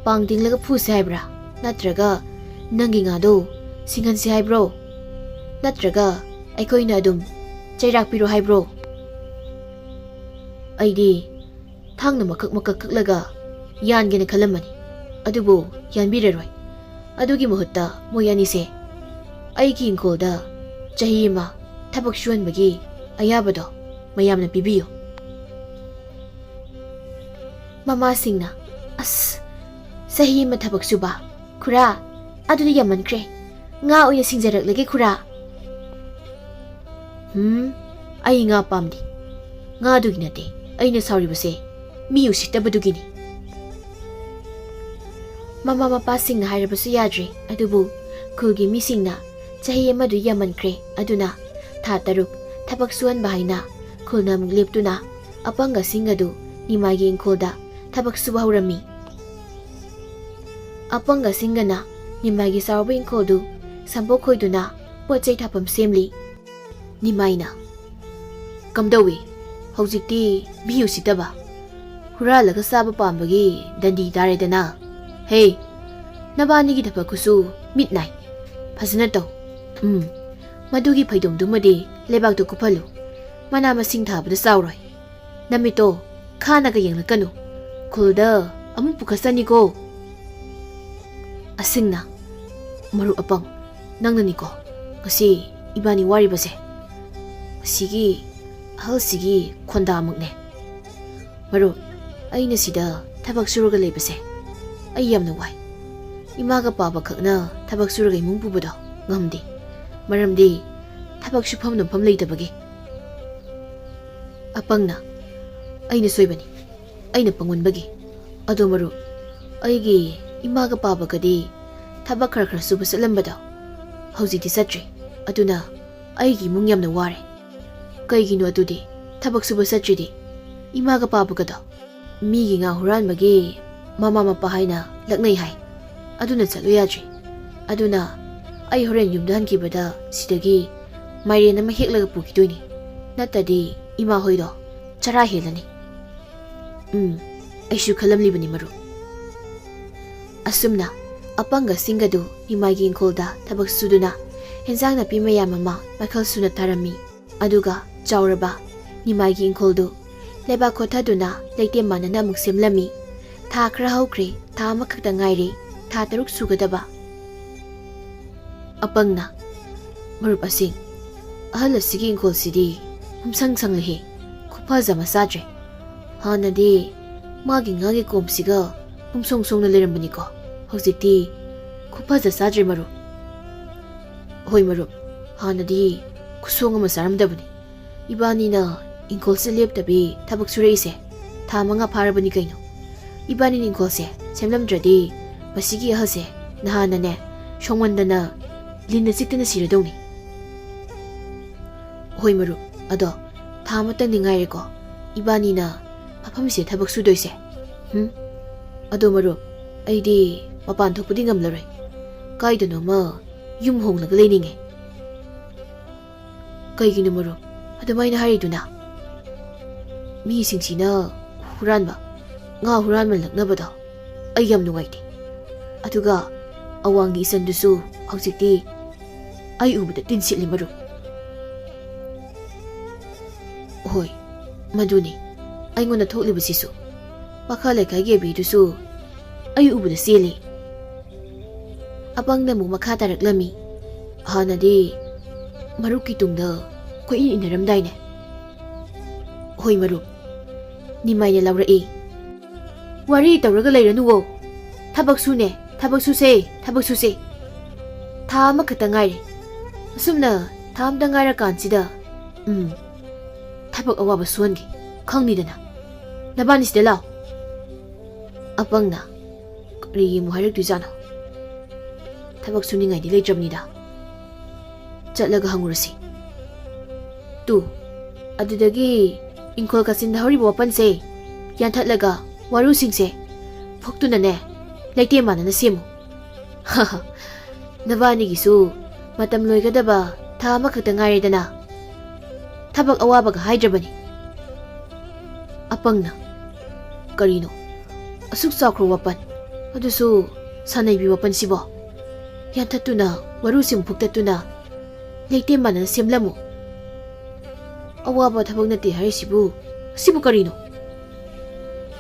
ꯄꯥꯡ ꯇꯤꯡꯂꯒ ꯐꯨꯁꯦ ꯍꯥꯏꯕ꯭ꯔꯥ? ꯅꯠꯇ꯭ꯔꯒ ꯅꯪꯒꯤ ꯉꯥꯗꯣ ꯁꯤꯡꯍꯟꯁꯦ ꯍꯥꯏꯕ꯭ꯔꯣ? ꯅꯠꯇ꯭ꯔꯒ ꯑꯩꯈꯣꯏꯅ ꯑꯗꯨꯝ ꯆꯩꯔꯥꯛ ꯄꯤꯔꯣ ꯍꯥꯏꯕ꯭ꯔꯣ?" ꯑꯩꯗꯤ ꯊꯥꯡꯅ ꯃꯀꯛ ꯃꯀꯛ ꯀꯛꯂꯒ ꯌꯥꯟꯒꯦꯅ ꯈꯜꯂꯝꯕꯅꯤ, ꯑꯗꯨꯕꯨ ꯌꯥꯟꯕꯤꯔꯔꯣꯏ꯫ ꯑꯗꯨꯒꯤ ꯃꯍꯨꯠꯇ ꯃꯣꯏ ꯑꯅꯤꯁꯦ ꯑꯩꯒꯤ ꯏꯪꯈꯣꯜꯗ ꯆꯍꯤ ꯑꯃ ꯊꯕꯛ ꯁꯨꯍꯟꯕꯒꯤ ꯑꯌꯥꯕꯗꯣ ꯃꯌꯥꯝꯅ ꯄꯤꯕꯤꯌꯨ꯫ ꯃꯃꯥꯁꯤꯡꯅ, "ꯑꯁ, ꯆꯍꯤ ꯑꯃ ꯊꯕꯛ ꯁꯨꯕ? ꯈꯨꯔꯥ, ꯑꯗꯨꯗꯤ ꯌꯥꯝꯃꯟꯈ꯭ꯔꯦ꯫ ꯉꯥ ꯑꯣꯏꯅ ꯁꯤꯡꯖꯔꯛꯂꯒꯦ ꯈꯨꯔꯥ꯫" "ꯍꯨꯝ, ꯑꯩ ꯉꯥ ꯄꯥꯝꯗꯦ꯫ ꯉꯥꯗꯨꯒꯤ ꯅꯠꯇꯦ ꯑꯩꯅ ꯁꯥꯎꯔꯤꯕꯁꯦ, ꯃꯤ ꯎꯁꯤꯠꯇꯕꯗꯨꯒꯤꯅꯤ꯫" ꯃꯃꯥ ꯃꯄꯥꯁꯤꯡꯅ ꯍꯥꯏꯔꯕꯁꯨ ꯌꯥꯗ꯭ꯔꯦ, ꯑꯗꯨꯕꯨ ꯈꯨꯜꯒꯤ ꯃꯤꯁꯤꯡꯅ ꯆꯍꯤ ꯑꯃꯗꯨ ꯌꯥꯝꯃꯟꯈ꯭ꯔꯦ, ꯑꯗꯨꯅ ꯊꯥ ꯇꯔꯨꯛ ꯊꯕꯛ ꯁꯨꯍꯟꯕ ꯍꯥꯏꯅ ꯈꯨꯜꯅ ꯑꯃꯨꯛ ꯂꯦꯞꯇꯨꯅ ꯑꯄꯪꯒ ꯁꯤꯡꯒꯗꯨ ꯅꯤꯃꯥꯏꯒꯤ ꯏꯪꯈꯣꯜꯗ ꯊꯕꯛ ꯁꯨꯕ ꯍꯧꯔꯝꯃꯤ꯫ ꯑꯄꯪꯒ ꯁꯤꯡꯒꯅ ꯅꯤꯃꯥꯏꯒꯤ ꯆꯥꯎꯔꯕ ꯏꯪꯈꯣꯜꯗꯨ ꯁꯝꯄꯣꯛ ꯈꯣꯏꯗꯨꯅ ꯄꯣꯠ ꯆꯩ ꯊꯥꯐꯝ ꯁꯦꯝꯂꯤ꯫ ꯅꯤꯃꯥꯏꯅ, "ꯀꯝꯗꯧꯏ? ꯍꯧꯖꯤꯛꯇꯤ ꯃꯤ ꯎꯁꯤꯠꯇꯕ, ꯍꯨꯔꯥꯜꯂꯒ ꯆꯥꯕ ꯄꯥꯝꯕꯒꯤ ꯗꯟꯗꯤ ꯇꯥꯔꯦꯗꯅ꯫ ꯍꯦ, ꯅꯕꯥꯅꯤꯒꯤ ꯊꯕꯛ ꯈꯨꯁꯨ ꯃꯤꯠ ꯅꯥꯏ꯫ ꯐꯖꯅ ꯇꯧ꯫ ꯎꯝ, ꯃꯗꯨꯒꯤ ꯐꯩꯗꯣꯝꯗꯨꯃꯗꯤ ꯂꯩꯕꯥꯛꯇ ꯀꯨꯞꯍꯜꯂꯨ꯫ ꯃꯅꯥ ꯃꯁꯤꯡ ꯊꯥꯕꯗ ꯆꯥꯎꯔꯣꯏ꯫ ꯅꯃꯤꯠꯇꯣ ꯈꯥꯅꯒ ꯌꯦꯡꯂꯛꯀꯅꯨ꯫ ꯈꯨꯜꯗ ꯑꯃꯨꯛ ꯄꯨꯈꯠꯆꯅꯤꯀꯣ꯫" ꯑꯁꯤꯡꯅ, "ꯃꯔꯨꯞ ꯑꯄꯪ, ꯅꯪꯅꯅꯤꯀꯣ ꯉꯁꯤ ꯏꯕꯥꯅꯤ ꯋꯥꯔꯤꯕꯁꯦ? ꯃꯁꯤꯒꯤ ꯑꯍꯜꯁꯤꯒꯤ ꯈꯣꯟꯗꯥꯃꯛꯅꯦ꯫ ꯃꯔꯨꯞ, ꯑꯩꯅ ꯁꯤꯗ ꯊꯕꯛ ꯁꯨꯔꯒ ꯂꯩꯕꯁꯦ ꯑꯩ ꯌꯥꯝꯅ ꯋꯥꯏ꯫ ꯏꯃꯥꯒ ꯄꯥꯕ ꯈꯛꯅ ꯊꯕꯛ ꯁꯨꯔꯒ ꯏꯃꯨꯡ ꯄꯨꯕꯗꯣ ꯉꯝꯗꯦ꯫ ꯃꯔꯝꯗꯤ ꯊꯕꯛ ꯁꯨꯐꯝ ꯅꯣꯝꯐꯝ ꯂꯩꯇꯕꯒꯤ꯫" ꯑꯄꯪꯅ, "ꯑꯩꯅ ꯁꯣꯏꯕꯅꯤ, ꯑꯩꯅ ꯄꯪꯃꯟꯕꯒꯤ꯫ ꯑꯗꯣ ꯃꯔꯨꯞ, ꯑꯩꯒꯤ ꯏꯃꯥꯒ ꯄꯥꯕꯒꯗꯤ ꯊꯕꯛ ꯈꯔ ꯈꯔ ꯁꯨꯕ ꯆꯠꯂꯝꯕꯗꯣ ꯍꯧꯖꯤꯛꯇꯤ ꯆꯠꯇ꯭ꯔꯦ꯫ ꯑꯗꯨꯅ ꯑꯩꯒꯤ ꯏꯃꯨꯡ ꯌꯥꯝꯅ ꯋꯥꯔꯦ꯫" "ꯀꯩꯒꯤꯅꯣ ꯑꯗꯨꯗꯤ ꯊꯕꯛ ꯁꯨꯕ ꯆꯠꯇ꯭ꯔꯤꯗꯤ? ꯏꯃꯥꯒ ꯄꯥꯕꯒꯗꯣ ꯃꯤꯒꯤ ꯉꯥ ꯍꯨꯔꯥꯟꯕꯒꯤ ꯃꯃꯥ ꯃꯄꯥ ꯍꯥꯏꯅ ꯂꯛꯅꯩ ꯍꯥꯏ꯫ ꯑꯗꯨꯅ ꯆꯠꯂꯨ ꯌꯥꯗ꯭ꯔꯤ꯫ ꯑꯗꯨꯅ ꯑꯩ ꯍꯣꯔꯦꯟ ꯌꯨꯝꯗ ꯍꯟꯈꯤꯕꯗ ꯁꯤꯗꯒꯤ ꯃꯥꯏꯔꯦꯟ ꯑꯃ ꯍꯦꯛꯂꯒ ꯄꯨꯈꯤꯗꯣꯏꯅꯤ꯫ ꯅꯠꯇ꯭ꯔꯗꯤ ꯏꯃꯥ ꯍꯣꯏꯗꯣ ꯆꯔꯥ ꯍꯦꯜꯂꯅꯤ꯫" "ꯎꯝ, ꯑꯩꯁꯨ ꯈꯜꯂꯝꯂꯤꯕꯅꯤ ꯃꯔꯨꯞ꯫" ꯑꯁꯨꯝꯅ ꯑꯄꯪꯒ ꯁꯤꯡꯒꯗꯨ ꯏꯃꯥꯒꯤ ꯏꯪꯈꯣꯜꯗ ꯊꯕꯛ ꯁꯨꯗꯨꯅ ꯍꯦꯟꯖꯥꯡ ꯅꯥꯄꯤ ꯃꯌꯥꯝ ꯑꯃ ꯃꯈꯜ ꯁꯨꯅ ꯊꯥꯔꯝꯃꯤ꯫ ꯑꯗꯨꯒ ꯆꯥꯎꯔꯕ ꯅꯤꯃꯥꯏꯒꯤ ꯏꯪꯈꯣꯜꯗꯨ ꯂꯩꯕꯥꯛ ꯈꯣꯠꯊꯗꯨꯅ ꯂꯩꯇꯦꯝ ꯃꯥꯟꯅꯅ ꯑꯃꯨꯛ ꯁꯦꯝꯂꯝꯃꯤ꯫ ꯊꯥ ꯈꯔ ꯍꯧꯈ꯭ꯔꯦ, ꯊꯥ ꯑꯃꯈꯛꯇ ꯉꯥꯏꯔꯦ, ꯊꯥ ꯇꯔꯨꯛ ꯁꯨꯒꯗꯕ꯫ ꯑꯄꯪꯅ, "ꯃꯔꯨꯞ ꯑꯁꯤꯡ, ꯑꯍꯜ ꯑꯁꯤꯒꯤ ꯏꯪꯈꯣꯜꯁꯤꯗꯤ ꯄꯨꯝꯁꯪ ꯁꯪꯂꯦꯍꯦ, ꯈꯨꯐꯖ ꯑꯃ ꯆꯥꯗ꯭ꯔꯦ꯫ ꯍꯥꯟꯅꯗꯤ ꯃꯥꯒꯤ ꯉꯥꯒꯤ ꯀꯣꯝꯁꯤꯒ ꯄꯨꯝꯁꯣꯡ ꯁꯣꯡꯅ ꯂꯩꯔꯝꯕꯅꯤꯀꯣ, ꯍꯧꯖꯤꯛꯇꯤ ꯈꯨꯐꯖ ꯆꯥꯗ꯭ꯔꯦ ꯃꯔꯨꯞ꯫" "ꯍꯣꯏ ꯃꯔꯨꯞ, ꯍꯥꯟꯅꯗꯤ ꯈꯨꯁꯣꯡ ꯑꯃ ꯆꯥꯔꯝꯗꯕꯅꯤ꯫ ꯏꯕꯥꯅꯤꯅ ꯏꯪꯈꯣꯜꯁꯦ ꯂꯦꯞꯇꯕꯤ ꯊꯕꯛ ꯁꯨꯔꯛꯏꯁꯦ ꯊꯥ ꯃꯉꯥ ꯐꯥꯔꯕꯅꯤ ꯀꯩꯅꯣ꯫ ꯏꯕꯥꯅꯤꯅ ꯏꯪꯈꯣꯜꯁꯦ ꯁꯦꯝꯂꯝꯗ꯭ꯔꯗꯤ ꯃꯁꯤꯒꯤ ꯑꯍꯜꯁꯦ ꯅꯍꯥꯟꯅꯅꯦ ꯁꯣꯡꯃꯟꯗꯅ ꯂꯤꯟꯅ ꯆꯤꯛꯇꯅ ꯁꯤꯔꯗꯧꯅꯤ꯫" "ꯍꯣꯏ ꯃꯔꯨꯞ, ꯑꯗꯣ ꯊꯥ ꯑꯃꯇꯪꯗꯤ ꯉꯥꯏꯔꯦꯀꯣ ꯏꯕꯥꯅꯤꯅ ꯃꯐꯝꯁꯤꯗ ꯊꯕꯛ ꯁꯨꯗꯣꯏꯁꯦ꯫ ꯍꯨꯝ? ꯑꯗꯣ ꯃꯔꯨꯞ, ꯑꯩꯗꯤ ꯃꯄꯥꯟ ꯊꯣꯛꯄꯗꯤ ꯉꯝꯂꯔꯣꯏ꯫ ꯀꯥꯏꯗꯅꯣꯃ ꯌꯨꯝ ꯍꯣꯡꯂꯒ ꯂꯩꯅꯤꯡꯉꯦ꯫ ꯀꯩꯒꯤꯅꯣ ꯃꯔꯨꯞ ꯑꯗꯨꯃꯥꯏꯅ ꯍꯥꯏꯔꯤꯗꯨꯅ? ꯃꯤꯁꯤꯡꯁꯤꯅ ꯍꯨꯔꯥꯟꯕ, ꯉꯥ ꯍꯨꯔꯥꯟꯃꯜꯂꯛꯅꯕꯗꯣ ꯑꯩ ꯌꯥꯝ ꯅꯨꯡꯉꯥꯏꯇꯦ꯫ ꯑꯗꯨꯒ ꯑꯋꯥꯡꯒꯤ ꯏꯆꯟꯗꯨꯁꯨ ꯍꯧꯖꯤꯛꯇꯤ ꯑꯩ ꯎꯕꯗ ꯇꯤꯟ ꯁꯤꯠꯂꯤ ꯃꯔꯨꯞ꯫ ꯍꯣꯏ, ꯃꯗꯨꯅꯤ ꯑꯩꯉꯣꯟꯗ ꯊꯣꯛꯂꯤꯕꯁꯤꯁꯨ꯫ ꯃꯈꯥ ꯂꯩꯀꯥꯏꯒꯤ ꯑꯕꯤꯗꯨꯁꯨ ꯑꯩ ꯎꯕꯗ ꯆꯦꯜꯂꯤ꯫ ꯑꯄꯪꯅ ꯑꯃꯨꯛ ꯃꯈꯥ ꯇꯥꯔꯛꯂꯝꯃꯤ꯫ ꯍꯥꯟꯅꯗꯤ ꯃꯔꯨꯞꯀꯤ ꯇꯨꯡꯗ ꯀꯣꯏꯏꯟ ꯏꯟꯅꯔꯝꯗꯥꯏꯅꯦ꯫ ꯍꯣꯏ ꯃꯔꯨꯞ, ꯅꯤꯃꯥꯏꯅ ꯂꯥꯎꯔꯛꯏ꯫ ꯋꯥꯔꯤ ꯇꯧꯔꯒ ꯂꯩꯔꯅꯨꯋꯣ꯫ ꯊꯕꯛ ꯁꯨꯅꯦ, ꯊꯕꯛ ꯁꯨꯁꯦ, ꯊꯕꯛ ꯁꯨꯁꯦ꯫ ꯊꯥ ꯑꯃꯈꯛꯇ ꯉꯥꯏꯔꯦ꯫ ꯑꯁꯨꯝꯅ ꯊꯥ ꯑꯃꯇ ꯉꯥꯏꯔꯀꯥꯟꯁꯤꯗ, ꯎꯝ, ꯊꯕꯛ ꯑꯋꯥꯕ ꯁꯨꯍꯟꯒꯦ, ꯈꯪꯅꯤꯗꯅ꯫ ꯅꯕꯥꯅꯤ ꯁꯤꯗ ꯂꯥꯛꯑꯣ꯫ ꯑꯄꯪꯅ ꯀꯔꯤ ꯑꯃꯨꯛ ꯍꯥꯏꯔꯛꯇꯣꯏꯖꯥꯠꯅꯣ? ꯊꯕꯛ ꯁꯨꯅꯤꯡꯉꯥꯏꯗꯤ ꯂꯩꯇ꯭ꯔꯕꯅꯤꯗ꯫ ꯆꯠꯂꯒ ꯍꯪꯉꯨꯔꯁꯤ꯫ ꯇꯨ, ꯑꯗꯨꯗꯒꯤ ꯏꯪꯈꯣꯜ ꯀꯥꯆꯤꯟꯗ ꯍꯧꯔꯤꯕ ꯋꯥꯄꯟꯁꯦ ꯌꯥꯟꯊꯠꯂꯒ ꯋꯥꯔꯨꯁꯤꯡꯁꯦ ꯐꯨꯛꯇꯨꯅꯅꯦ ꯂꯩꯇꯦꯝ ꯃꯥꯟꯅꯅ ꯁꯦꯝꯃꯨ꯫ ꯅꯕꯥꯅꯤꯒꯤꯁꯨ ꯃꯇꯝ ꯂꯣꯏꯒꯗꯕ ꯊꯥ ꯑꯃꯈꯛꯇ ꯉꯥꯏꯔꯦꯗꯅ꯫ ꯊꯕꯛ ꯑꯋꯥꯕꯒ ꯍꯥꯏꯗ꯭ꯔꯕꯅꯤ꯫ ꯑꯄꯪꯅ, ꯀꯔꯤꯅꯣ? ꯑꯁꯨꯛ ꯆꯥꯎꯈ꯭ꯔꯕ ꯋꯥꯄꯟ, ꯑꯗꯨꯁꯨ ꯁꯥꯟꯅꯩꯕꯤ ꯋꯥꯄꯟꯁꯤꯕꯣ? ꯌꯥꯟꯊꯠꯇꯨꯅ, ꯋꯥꯔꯨꯁꯤꯡ ꯐꯨꯛꯇꯠꯇꯨꯅ, ꯂꯩꯇꯦꯝ ꯃꯥꯟꯅꯅ ꯁꯦꯝꯂꯝꯃꯨ꯫ ꯑꯋꯥꯕ ꯊꯕꯛ ꯅꯠꯇꯦ ꯍꯥꯏꯔꯤꯁꯤꯕꯨ, ꯑꯁꯤꯕꯨ ꯀꯔꯤꯅꯣ?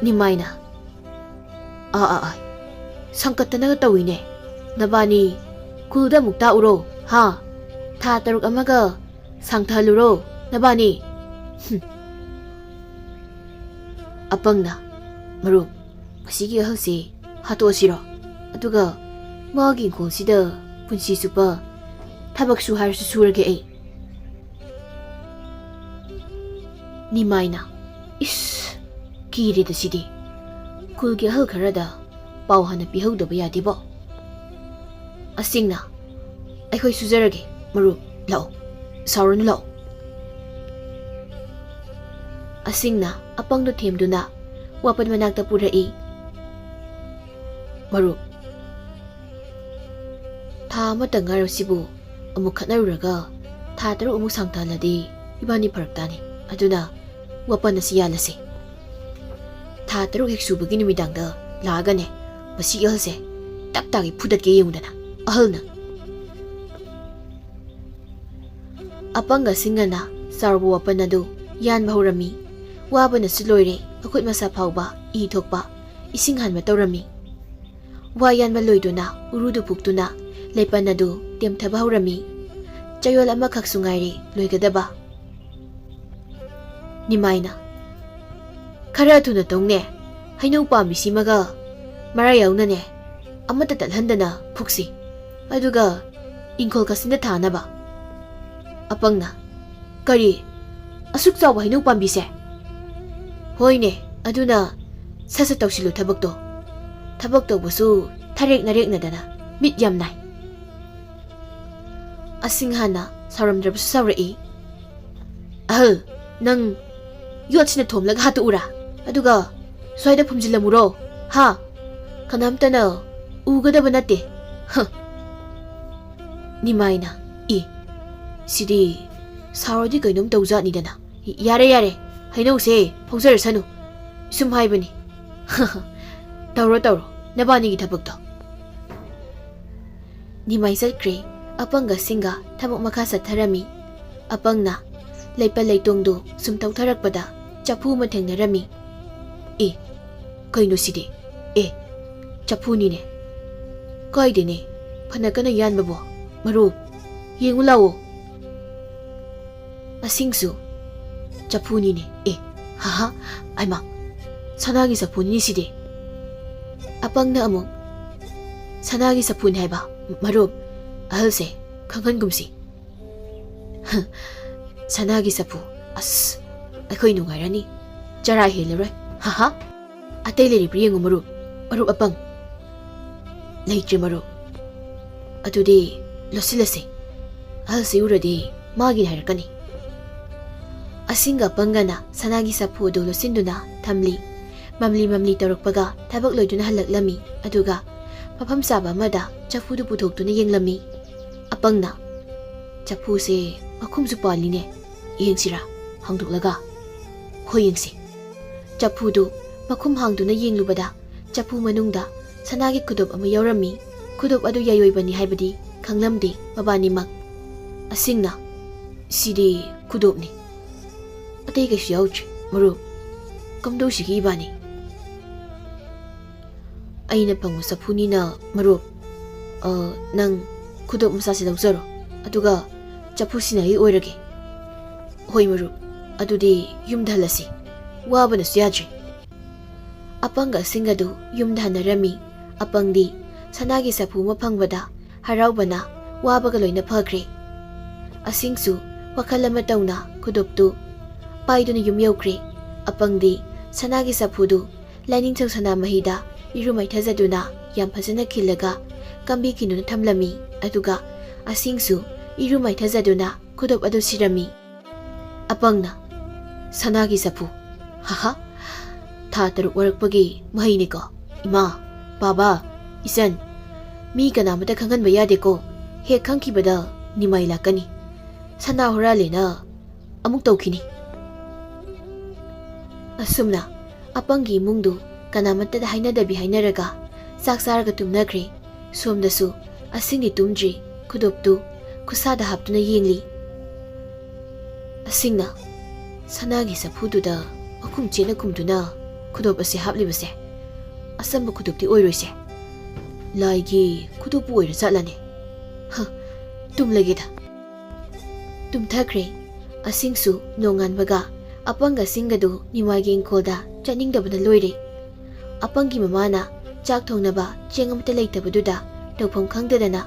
ꯅꯤꯃꯥꯏꯅ, ꯑꯥ, ꯑꯥ, ꯑꯥ, ꯁꯪꯀꯠꯇꯅꯒ ꯇꯧꯏꯅꯦ꯫ ꯅꯕꯥꯅꯤ ꯈꯨꯜꯗ ꯑꯃꯨꯛ ꯇꯥꯛꯎꯔꯣ, ꯍꯥ? ꯊꯥ ꯇꯔꯨꯛ ꯑꯃꯒ ꯁꯥꯡꯊꯍꯜꯂꯨꯔꯣ, ꯅꯕꯥꯅꯤ꯫ ꯍꯨꯝ꯫ ꯑꯄꯪꯅ, ꯃꯔꯨꯞ, ꯃꯁꯤꯒꯤ ꯑꯍꯜꯁꯤ ꯍꯥꯠꯇꯣꯛꯑꯁꯤꯔꯣ? ꯑꯗꯨꯒ ꯃꯥꯒꯤ ꯏꯪꯈꯣꯜꯁꯤꯗ ꯄꯨꯟꯁꯤ ꯆꯨꯞꯄ ꯊꯕꯛ ꯁꯨ ꯍꯥꯏꯔꯁꯨ ꯁꯨꯔꯒꯦ ꯑꯩ꯫ ꯅꯤꯃꯥꯏꯅ, ꯏꯁ, ꯀꯤꯔꯦꯗ ꯁꯤꯗꯤ꯫ ꯈꯨꯜꯒꯤ ꯑꯍꯜ ꯈꯔꯗ ꯄꯥꯎ ꯍꯥꯟꯅ ꯄꯤꯍꯧꯗꯕ ꯌꯥꯗꯦꯕꯣ꯫ ꯑꯁꯤꯡꯅ, ꯑꯩꯈꯣꯏ ꯁꯨꯖꯔꯒꯦ, ꯃꯔꯨꯞ, ꯂꯥꯛꯑꯣ, ꯁꯥꯎꯔꯅꯨ, ꯂꯥꯛꯑꯣ꯫ ꯑꯁꯤꯡꯅ ꯑꯄꯪꯗꯨ ꯊꯦꯝꯗꯨꯅ ꯋꯥꯄꯟ ꯃꯅꯥꯛꯇ ꯄꯨꯔꯛꯏ꯫ "ꯃꯔꯨꯞ, ꯊꯥ ꯑꯃꯇ ꯉꯥꯏꯔꯕꯁꯤꯕꯨ ꯑꯃꯨꯛ ꯈꯠꯅꯔꯨꯔꯒ ꯊꯥ ꯇꯔꯨꯛ ꯑꯃꯨꯛ ꯁꯥꯡꯊꯍꯜꯂꯗꯤ ꯏꯕꯥꯅꯤ ꯐꯔꯛ ꯇꯥꯅꯤ꯫ ꯑꯗꯨꯅ ꯋꯥꯄꯟ ꯑꯁꯤ ꯌꯥꯜꯂꯁꯤ꯫ ꯊꯥ ꯇꯔꯨꯛ ꯍꯦꯛ ꯁꯨꯕꯒꯤ ꯅꯨꯃꯤꯗꯥꯡꯗ ꯂꯥꯛꯑꯒꯅꯦ, ꯃꯁꯤ ꯑꯍꯜꯁꯦ ꯇꯞ ꯇꯥꯒꯩ ꯐꯨꯗꯠꯀꯦ ꯌꯦꯡꯉꯨꯗꯅ, ꯑꯍꯜꯅ!" ꯑꯄꯪ ꯑꯁꯤꯡꯅ ꯆꯥꯎꯔꯕ ꯋꯥꯄꯟ ꯑꯗꯨ ꯌꯥꯟꯕ ꯍꯧꯔꯝꯃꯤ꯫ ꯋꯥꯕꯅꯁꯨ ꯂꯣꯏꯔꯦ, ꯃꯈꯨꯠ ꯃꯁꯥ ꯐꯥꯎꯕ ꯏ ꯊꯣꯛꯄ, ꯏꯁꯤꯡ ꯍꯥꯟꯕ ꯇꯧꯔꯝꯃꯤ꯫ ꯋꯥ ꯌꯥꯟꯕ ꯂꯣꯏꯗꯨꯅ ꯎꯔꯨꯗꯨ ꯐꯨꯛꯇꯨꯅ ꯂꯩꯄꯟ ꯑꯗꯨ ꯇꯦꯝꯊꯕ ꯍꯧꯔꯝꯃꯤ꯫ ꯆꯌꯣꯜ ꯑꯃꯈꯛꯁꯨ ꯉꯥꯏꯔꯦ ꯂꯣꯏꯒꯗꯕ꯫ ꯅꯤꯃꯥꯏꯅ, "ꯈꯔ ꯊꯨꯅ ꯇꯧꯅꯦ, ꯍꯩꯅꯧ ꯄꯥꯝꯕꯤꯁꯤꯃꯒ ꯃꯔꯥ ꯌꯥꯎꯅꯅꯦ, ꯑꯃꯠꯇ ꯇꯠꯍꯟꯗꯅ ꯐꯨꯛꯁꯤ꯫ ꯑꯗꯨꯒ ꯏꯪꯈꯣꯜ ꯀꯥꯆꯤꯟꯗ ꯊꯥꯅꯕ꯫" ꯑꯄꯪꯅ, "ꯀꯔꯤ? ꯑꯁꯨꯛ ꯆꯥꯎꯕ ꯍꯩꯅꯧ ꯄꯥꯝꯕꯤꯁꯦ?" "ꯍꯣꯏꯅꯦ, ꯑꯗꯨꯅ ꯁꯠ ꯁꯠ ꯇꯧꯁꯤꯜꯂꯨ ꯊꯕꯛꯇꯣ꯫ ꯊꯕꯛ ꯇꯧꯕꯁꯨ ꯊꯔꯦꯛ ꯅꯔꯦꯛꯅꯗꯅ ꯃꯤꯠ ꯌꯥꯝ ꯅꯥꯏ꯫" ꯑꯁꯤꯡ ꯍꯥꯟꯅ ꯁꯥꯎꯔꯝꯗ꯭ꯔꯕꯁꯨ ꯁꯥꯎꯔꯛꯏ꯫ "ꯑꯍꯜ, ꯅꯪ ꯌꯣꯠꯁꯤꯅ ꯊꯣꯝꯂꯒ ꯍꯥꯠꯇꯣꯛꯎꯔꯥ? ꯑꯗꯨꯒ ꯁ꯭ꯋꯥꯏꯗ ꯐꯨꯝꯖꯤꯜꯂꯝꯃꯨꯔꯣ? ꯍꯥ? ꯀꯅꯥꯝꯇꯅ ꯎꯒꯗꯕ ꯅꯠꯇꯦ꯫ ꯍ!" ꯅꯤꯃꯥꯏꯅ, "ꯏ, ꯁꯤꯗꯤ ꯁꯥꯎꯔꯗꯤ ꯀꯩꯅꯣꯝ ꯇꯧꯖꯥꯠꯅꯤꯗꯅ꯫ ꯌꯥꯔꯦ, ꯌꯥꯔꯦ, ꯍꯩꯅꯧꯁꯦ ꯐꯧꯖꯔꯁꯅꯨ꯫ ꯁꯨꯝ ꯍꯥꯏꯕꯅꯤ꯫ ꯇꯧꯔꯣ, ꯇꯧꯔꯣ, ꯅꯕꯥꯅꯤꯒꯤ ꯊꯕꯛꯇꯣ꯫" ꯅꯤꯃꯥꯏ ꯆꯠꯈ꯭ꯔꯦ꯫ ꯑꯄꯪꯒ ꯁꯤꯡꯒ ꯊꯕꯛ ꯃꯈꯥ ꯆꯠꯊꯔꯝꯃꯤ꯫ ꯑꯄꯪꯅ ꯂꯩꯄ ꯂꯩꯇꯣꯡꯗꯨ ꯁꯨꯝ ꯇꯧꯊꯔꯛꯄꯗ ꯆꯐꯨ ꯑꯃ ꯊꯦꯡꯅꯔꯝꯃꯤ꯫ "ꯑꯦ, ꯀꯩꯅꯣ ꯁꯤꯗꯤ? ꯑꯦ, ꯆꯐꯨꯅꯤꯅꯦ꯫ ꯀꯥꯏꯗꯦꯅꯦ, ꯐꯅ ꯀꯟꯅ ꯌꯥꯟꯕꯕꯣ꯫ ꯃꯔꯨꯞ, ꯌꯦꯡꯉꯨ ꯂꯥꯛꯑꯣ꯫" ꯑꯁꯤꯡꯁꯨ ꯆꯐꯨꯅꯤꯅꯦ꯫ "ꯑꯦ, ꯍꯥꯍꯥ, ꯑꯩꯃ, ꯁꯅꯥꯒꯤ ꯆꯐꯨꯅꯤꯅꯦ ꯁꯤꯗꯤ꯫" ꯑꯄꯪꯅ ꯑꯃꯨꯛ, "ꯁꯅꯥꯒꯤ ꯆꯐꯨꯅꯤ ꯍꯥꯏꯕ, ꯃꯔꯨꯞ, ꯑꯍꯜꯁꯦ ꯈꯪꯍꯟꯒꯨꯝꯁꯤ꯫" "ꯍ, ꯁꯅꯥꯒꯤ ꯆꯐꯨ, ꯑꯁ, ꯑꯩꯈꯣꯏ ꯅꯨꯡꯉꯥꯏꯔꯅꯤ, ꯆꯔꯥ ꯍꯦꯜꯂꯔꯣꯏ, ꯍꯥꯍꯥ꯫ ꯑꯇꯩ ꯂꯩꯔꯤꯕ꯭ꯔꯥ ꯌꯦꯡꯉꯨ ꯃꯔꯨꯞ, ꯃꯔꯨꯞ ꯑꯄꯪ꯫" "ꯂꯩꯇ꯭ꯔꯦ ꯃꯔꯨꯞ꯫ ꯑꯗꯨꯗꯤ ꯂꯣꯠꯁꯤꯜꯂꯁꯦ, ꯑꯍꯜꯁꯤ ꯎꯔꯗꯤ ꯃꯥꯒꯤꯅꯤ ꯍꯥꯏꯔꯛꯀꯅꯤ꯫" ꯑꯁꯤꯡꯒ ꯑꯄꯪꯒꯅ ꯁꯅꯥꯒꯤ ꯆꯐꯨ ꯑꯗꯨ ꯂꯣꯠꯁꯤꯟꯗꯨꯅ ꯊꯝꯂꯤ꯫ ꯃꯝꯂꯤ ꯃꯝꯂꯤ ꯇꯧꯔꯛꯄꯒ ꯊꯕꯛ ꯂꯣꯏꯗꯨꯅ ꯍꯜꯂꯛꯂꯝꯃꯤ꯫ ꯑꯗꯨꯒ ꯃꯐꯝ ꯆꯥꯕ ꯑꯃꯗ ꯆꯐꯨꯗꯨ ꯄꯨꯊꯣꯛꯇꯨꯅ ꯌꯦꯡꯂꯝꯃꯤ꯫ ꯑꯄꯪꯅ, "ꯆꯐꯨꯁꯦ ꯃꯈꯨꯝꯁꯨ ꯄꯥꯜꯂꯤꯅꯦ꯫ ꯌꯦꯡꯁꯤꯔꯥ? ꯍꯥꯡꯗꯣꯛꯂꯒ?" "ꯍꯣꯏ, ꯌꯦꯡꯁꯤ꯫" ꯆꯐꯨꯗꯨ ꯃꯈꯨꯝ ꯍꯥꯡꯗꯨꯅ ꯌꯦꯡꯂꯨꯕꯗ ꯆꯐꯨ ꯃꯅꯨꯡꯗ ꯁꯅꯥꯒꯤ ꯈꯨꯗꯣꯞ ꯑꯃ ꯌꯥꯎꯔꯝꯃꯤ꯫ ꯈꯨꯗꯣꯞ ꯑꯗꯨ ꯌꯥꯏꯑꯣꯏꯕꯅꯤ ꯍꯥꯏꯕꯗꯤ ꯈꯪꯂꯝꯗꯦ ꯃꯕꯥꯅꯤꯃꯛ꯫ ꯑꯁꯤꯡꯅ, "ꯁꯤꯗꯤ ꯈꯨꯗꯣꯞꯅꯤ꯫ ꯑꯇꯩ ꯀꯩꯁꯨ ꯌꯥꯎꯗ꯭ꯔꯤ, ꯃꯔꯨꯞ꯫ ꯀꯝꯗꯧꯁꯤꯒꯦ ꯏꯕꯥꯅꯤ?" "ꯑꯩꯅ ꯐꯪꯕ ꯆꯐꯨꯅꯤꯅ, ꯃꯔꯨꯞ꯫ ꯑ, ꯅꯪ ꯈꯨꯗꯣꯞ ꯃꯆꯥꯁꯤ ꯂꯧꯖꯔꯣ, ꯑꯗꯨꯒ ꯆꯐꯨꯁꯤꯅ ꯑꯩ ꯑꯣꯏꯔꯒꯦ꯫" "ꯍꯣꯏ, ꯃꯔꯨꯞ꯫ ꯑꯗꯨꯗꯤ ꯌꯨꯝꯗ ꯍꯜꯂꯁꯤ꯫ ꯋꯥꯕꯅꯁꯨ ꯌꯥꯗ꯭ꯔꯦ꯫" ꯑꯄꯪꯒ ꯑꯁꯤꯡꯒꯗꯨ ꯌꯨꯝꯗ ꯍꯟꯅꯔꯝꯃꯤ꯫ ꯑꯄꯪꯗꯤ ꯁꯅꯥꯒꯤ ꯆꯐꯨ ꯑꯃ ꯐꯪꯕꯗ ꯍꯔꯥꯎꯕꯅ ꯋꯥꯕꯒ ꯂꯣꯏꯅ ꯐꯈ꯭ꯔꯦ꯫ ꯑꯁꯤꯡꯁꯨ ꯋꯥꯈꯜ ꯑꯃ ꯇꯧꯅ ꯈꯨꯗꯣꯞꯇꯨ ꯄꯥꯏꯗꯨꯅ ꯌꯨꯝ ꯌꯧꯈ꯭ꯔꯦ꯫ ꯑꯄꯪꯗꯤ ꯁꯅꯥꯒꯤ ꯆꯐꯨꯗꯨ ꯂꯥꯏꯅꯤꯡꯊꯧ ꯁꯅꯥꯃꯍꯤꯗ ꯏꯔꯨ ꯃꯥꯏꯊꯖꯗꯨꯅ ꯌꯥꯝ ꯐꯖꯅ ꯈꯤꯜꯂꯒ ꯀꯝꯕꯤ ꯈꯤꯟꯗꯨꯅ ꯊꯝꯂꯝꯃꯤ꯫ ꯑꯗꯨꯒ ꯑꯁꯤꯡꯁꯨ ꯏꯔꯨ ꯃꯥꯏꯊꯖꯗꯨꯅ ꯈꯨꯗꯣꯞ ꯑꯗꯨ ꯁꯤꯔꯝꯃꯤ꯫ ꯑꯄꯪꯅ, "ꯁꯅꯥꯒꯤ ꯆꯐꯨ꯫ ꯍꯥꯍꯥ, ꯊꯥ ꯇꯔꯨꯛ ꯋꯥꯔꯛꯄꯒꯤ ꯃꯍꯩꯅꯤꯀꯣ꯫ ꯏꯃꯥ, ꯕꯥꯕꯥ, ꯏꯆꯟ, ꯃꯤ ꯀꯅꯥꯃꯇ ꯈꯪꯍꯟꯕ ꯌꯥꯗꯦꯀꯣ꯫ ꯍꯦꯛ ꯈꯪꯈꯤꯕꯗ ꯅꯤꯃꯥꯏ ꯂꯥꯛꯀꯅꯤ꯫ ꯁꯅꯥ ꯍꯨꯔꯥꯜꯂꯦꯅ ꯑꯃꯨꯛ ꯇꯧꯈꯤꯅꯤ꯫" ꯑꯁꯨꯝꯅ ꯑꯄꯪꯒꯤ ꯏꯃꯨꯡꯗꯨ ꯀꯅꯥꯃꯠꯇꯗ ꯍꯥꯏꯅꯗꯕꯤ ꯍꯥꯏꯅꯔꯒ ꯆꯥꯛ ꯆꯥꯔꯒ ꯇꯨꯝꯅꯈ꯭ꯔꯦ꯫ ꯁꯣꯝꯗꯁꯨ ꯑꯁꯤꯡꯗꯤ ꯇꯨꯝꯗ꯭ꯔꯤ, ꯈꯨꯗꯣꯞꯇꯨ ꯈꯨꯠꯁꯥꯗ ꯍꯥꯞꯇꯨꯅ ꯌꯦꯡꯂꯤ꯫ ꯑꯁꯤꯡꯅ, "ꯁꯅꯥꯒꯤ ꯆꯐꯨꯗꯨꯗ ꯃꯈꯨꯝ ꯆꯦꯠꯅ ꯈꯨꯝꯗꯨꯅ ꯈꯨꯗꯣꯞ ꯑꯁꯤ ꯍꯥꯞꯂꯤꯕꯁꯦ ꯑꯆꯝꯕ ꯈꯨꯗꯣꯞꯇꯤ ꯑꯣꯏꯔꯣꯏꯁꯦ꯫ ꯂꯥꯏꯒꯤ ꯈꯨꯗꯣꯞꯄꯨ ꯑꯣꯏꯔ ꯆꯠꯂꯅꯦ꯫ ꯍ, ꯇꯨꯝꯂꯒꯦꯗ꯫" ꯇꯨꯝꯊꯈ꯭ꯔꯦ꯫ ꯑꯁꯤꯡꯁꯨ ꯅꯣꯡꯉꯥꯟꯕꯒ ꯑꯄꯪꯒ ꯑꯁꯤꯡꯒꯗꯨ ꯅꯤꯃꯥꯏꯒꯤ ꯏꯪꯈꯣꯜꯗ ꯆꯠꯅꯤꯡꯗꯕꯅ ꯂꯣꯏꯔꯦ꯫ ꯑꯄꯪꯒꯤ ꯃꯃꯥꯅ ꯆꯥꯛ ꯊꯣꯡꯅꯕ ꯆꯦꯡ ꯑꯃꯠꯇ ꯂꯩꯇꯕꯗꯨꯗ ꯇꯧꯐꯝ ꯈꯪꯗꯗꯅ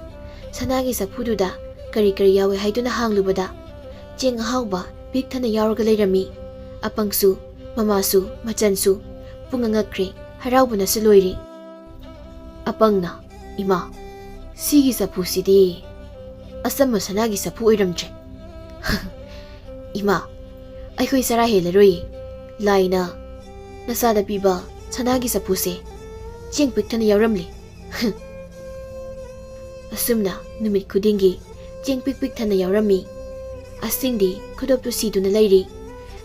ꯁꯅꯥꯒꯤ ꯆꯐꯨꯗꯨꯗ ꯀꯔꯤ ꯀꯔꯤ ꯌꯥꯎꯏ ꯍꯥꯏꯗꯨꯅ ꯍꯥꯡꯂꯨꯕꯗ ꯆꯦꯡ ꯑꯍꯥꯎꯕ ꯄꯤꯛ ꯊꯟꯅ ꯌꯥꯎꯔꯒ ꯂꯩꯔꯝꯃꯤ꯫ ꯑꯄꯪꯁꯨ, ꯃꯃꯥꯁꯨ, ꯃꯆꯟꯁꯨ ꯄꯨꯡꯉꯛ ꯉꯛꯈ꯭ꯔꯦ, ꯍꯔꯥꯎꯕꯅꯁꯨ ꯂꯣꯏꯔꯦ꯫ ꯑꯄꯪꯅ, "ꯏꯃꯥ, ꯁꯤꯒꯤ ꯆꯐꯨꯁꯤꯗꯤ ꯑꯆꯝꯕ ꯁꯅꯥꯒꯤ ꯆꯐꯨ ꯑꯣꯏꯔꯝꯗ꯭ꯔꯦ꯫" "ꯏꯃꯥ, ꯑꯩꯈꯣꯏ ꯆꯔꯥ ꯍꯦꯜꯂꯔꯣꯏ꯫ ꯂꯥꯏꯅ ꯅꯆꯥꯗ ꯄꯤꯕ ꯁꯅꯥꯒꯤ ꯆꯐꯨꯁꯦ ꯆꯦꯡ ꯄꯤꯛ ꯊꯟꯅ ꯌꯥꯎꯔꯝꯂꯦ꯫ ꯑꯁꯨꯝꯅ ꯅꯨꯃꯤꯠ ꯈꯨꯗꯤꯡꯒꯤ ꯆꯦꯡ ꯄꯤꯛ ꯄꯤꯛ ꯊꯟꯅ ꯌꯥꯎꯔꯝꯃꯤ꯫ ꯑꯁꯤꯡꯗꯤ ꯈꯨꯗꯣꯞꯇꯨ ꯁꯤꯗꯨꯅ ꯂꯩꯔꯤ꯫